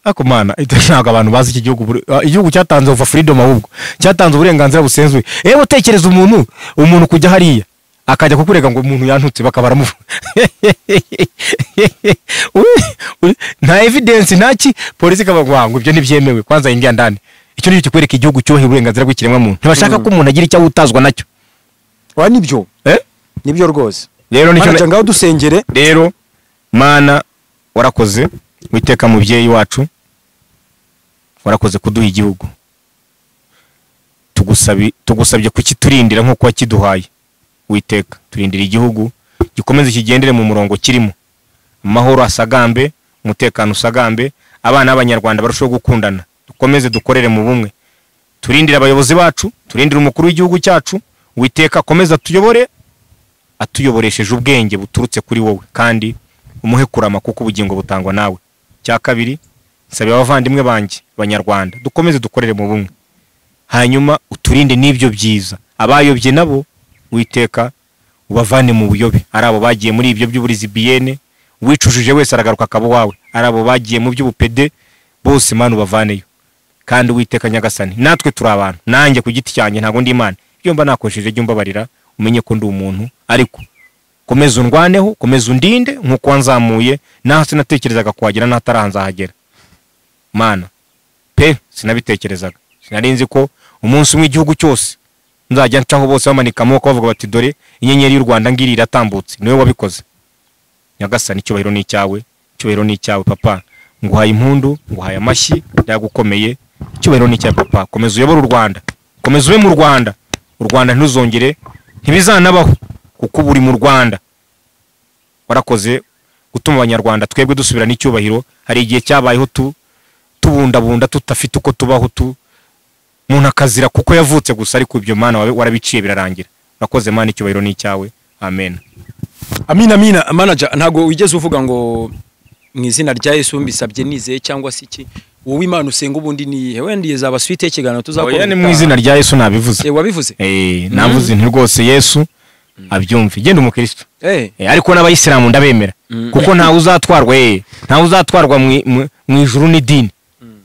ako mana ntabwo abantu bazi iki gihugu, igihugu cyatanze over freedom, ahubwo cyatanze uburenganzira busenzuye. Ewe utekereza umuntu kujya hariya akajya kukurega ngo umuntu yantutse bakabaramuvuga, nta evidence ntaki, polisi ikabavuga ngo ibyo ntibyemewe, kwanza ingiya ndani. Icyo nicyo kikwereka igihugu cyubaha uburenganzira bw'ikiremwa muntu. Ntibashaka ko umuntu agira icyo awutazwa nacyo. Wa nibyo? Nibyo rwose. Rero nicyo ngaho dusengere. Rero Mana warakoze, witeka mubyeyi wacu, warakoze kuduha igihugu. Tugusabye kukiturindira nkuko wakiduhaye. Witeka turindira igihugu gikomeze kigendere mu murongo kirimo, amahoro asagambe, umutekano usagambe, abana b'abanyarwanda barushaho gukundana, dukomeze dukorere mu bumwe. Turindira abayobozi bacu, turindira umukuru w'igihugu cyacu. Witeka akomeze atuyobore, atuyoboresheje ubwenge buturutse kuri wowe, kandi umuhe kurama kuko ubugingo butangwa nawe. Cya kabiri, nsabye abavandimwe banjye banyarwanda dukomeze dukorere mu bumwe, hanyuma uturinde n'ibyo byiza. Abayobye nabo Witeka ubavane mu buyobe, ari abo bagiye muri ibyo by'uburizi biyene, wicujije wese aragaruka akaba wawe, ari abo bagiye mu by'ubupede bose Mana ubavaneyo. Kandi Witeka Nyagasani, natwe turi abantu, nanjye ku giti cyanjye ntago ndi Imana, ibyo mba nakoresheje jya umbabarira, umenye ko ndi umuntu, ariko komeza undwaneho, komeza undinde nkuko wanzamuye, naho sinatekerezaga kuhagera n'atarahanzahagera. Mana pe sinabitekerezaga, sinari nzi ko umunsi umwe igihugu cyose Nzajya ncaho bose bamanika amaboko bavuga bati dore inyenyeri y'u Rwanda ngiri iratambutse, niwe wabikoze. Nyagasani, icyubahiro ni icyawe, icyubahiro ni icyawe papa. Nguhaye impundu, nguhaye amashyi, ndagukomeye. Icyubahiro ni icyawe papa. Komeza uyobore u Rwanda, komeza ube mu Rwanda. U Rwanda ntuzongere, ntibizanabaho kuko ubu uri mu Rwanda. Warakoze gutuma abanyarwanda twebwe dusubirana icyubahiro. Hari igihe cyabayeho tubundabunda tutafite uko tubaho, umuntu akazira kuko yavutse gusa, ariko ibyo Mana warabiciye birarangira. Urakoze Mana, icyubahiro ni icyawe. Amen. Amina, amina. Manager, ntago wigeze uvuga ngo mu izina rya Yesu mbisabye nizeye cyangwa se iki? Wowe Imana usenga ubundi ni iyihe? Wenda izaba suite y'ikiganiro tuzakora. Oya, ni mu izina rya Yesu nabivuze. Wabivuze? Navuze nti rwose Yesu abyumve. Genda umukristo. Ariko n'abayisilamu ndabemera. Kuko ntawe uzatwarwa, ntawe uzatwarwa mu ijuru n'idini.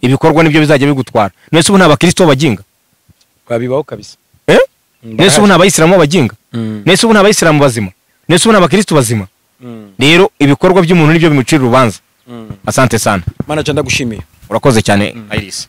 Ibikorwa nibyo bizajya bigutwara. Nese ubu nta bakristo baginga? Babibaho kabisa. Nese ubu nta bayisilamu baginga? Nese ubu nta bayisilamu bazima? Nese ubu nta bakristo bazima? Rero ibikorwa by'umuntu nibyo bimucira urubanza. Asante sana. Manager, ndagushimiye. Urakoze cyane Iris.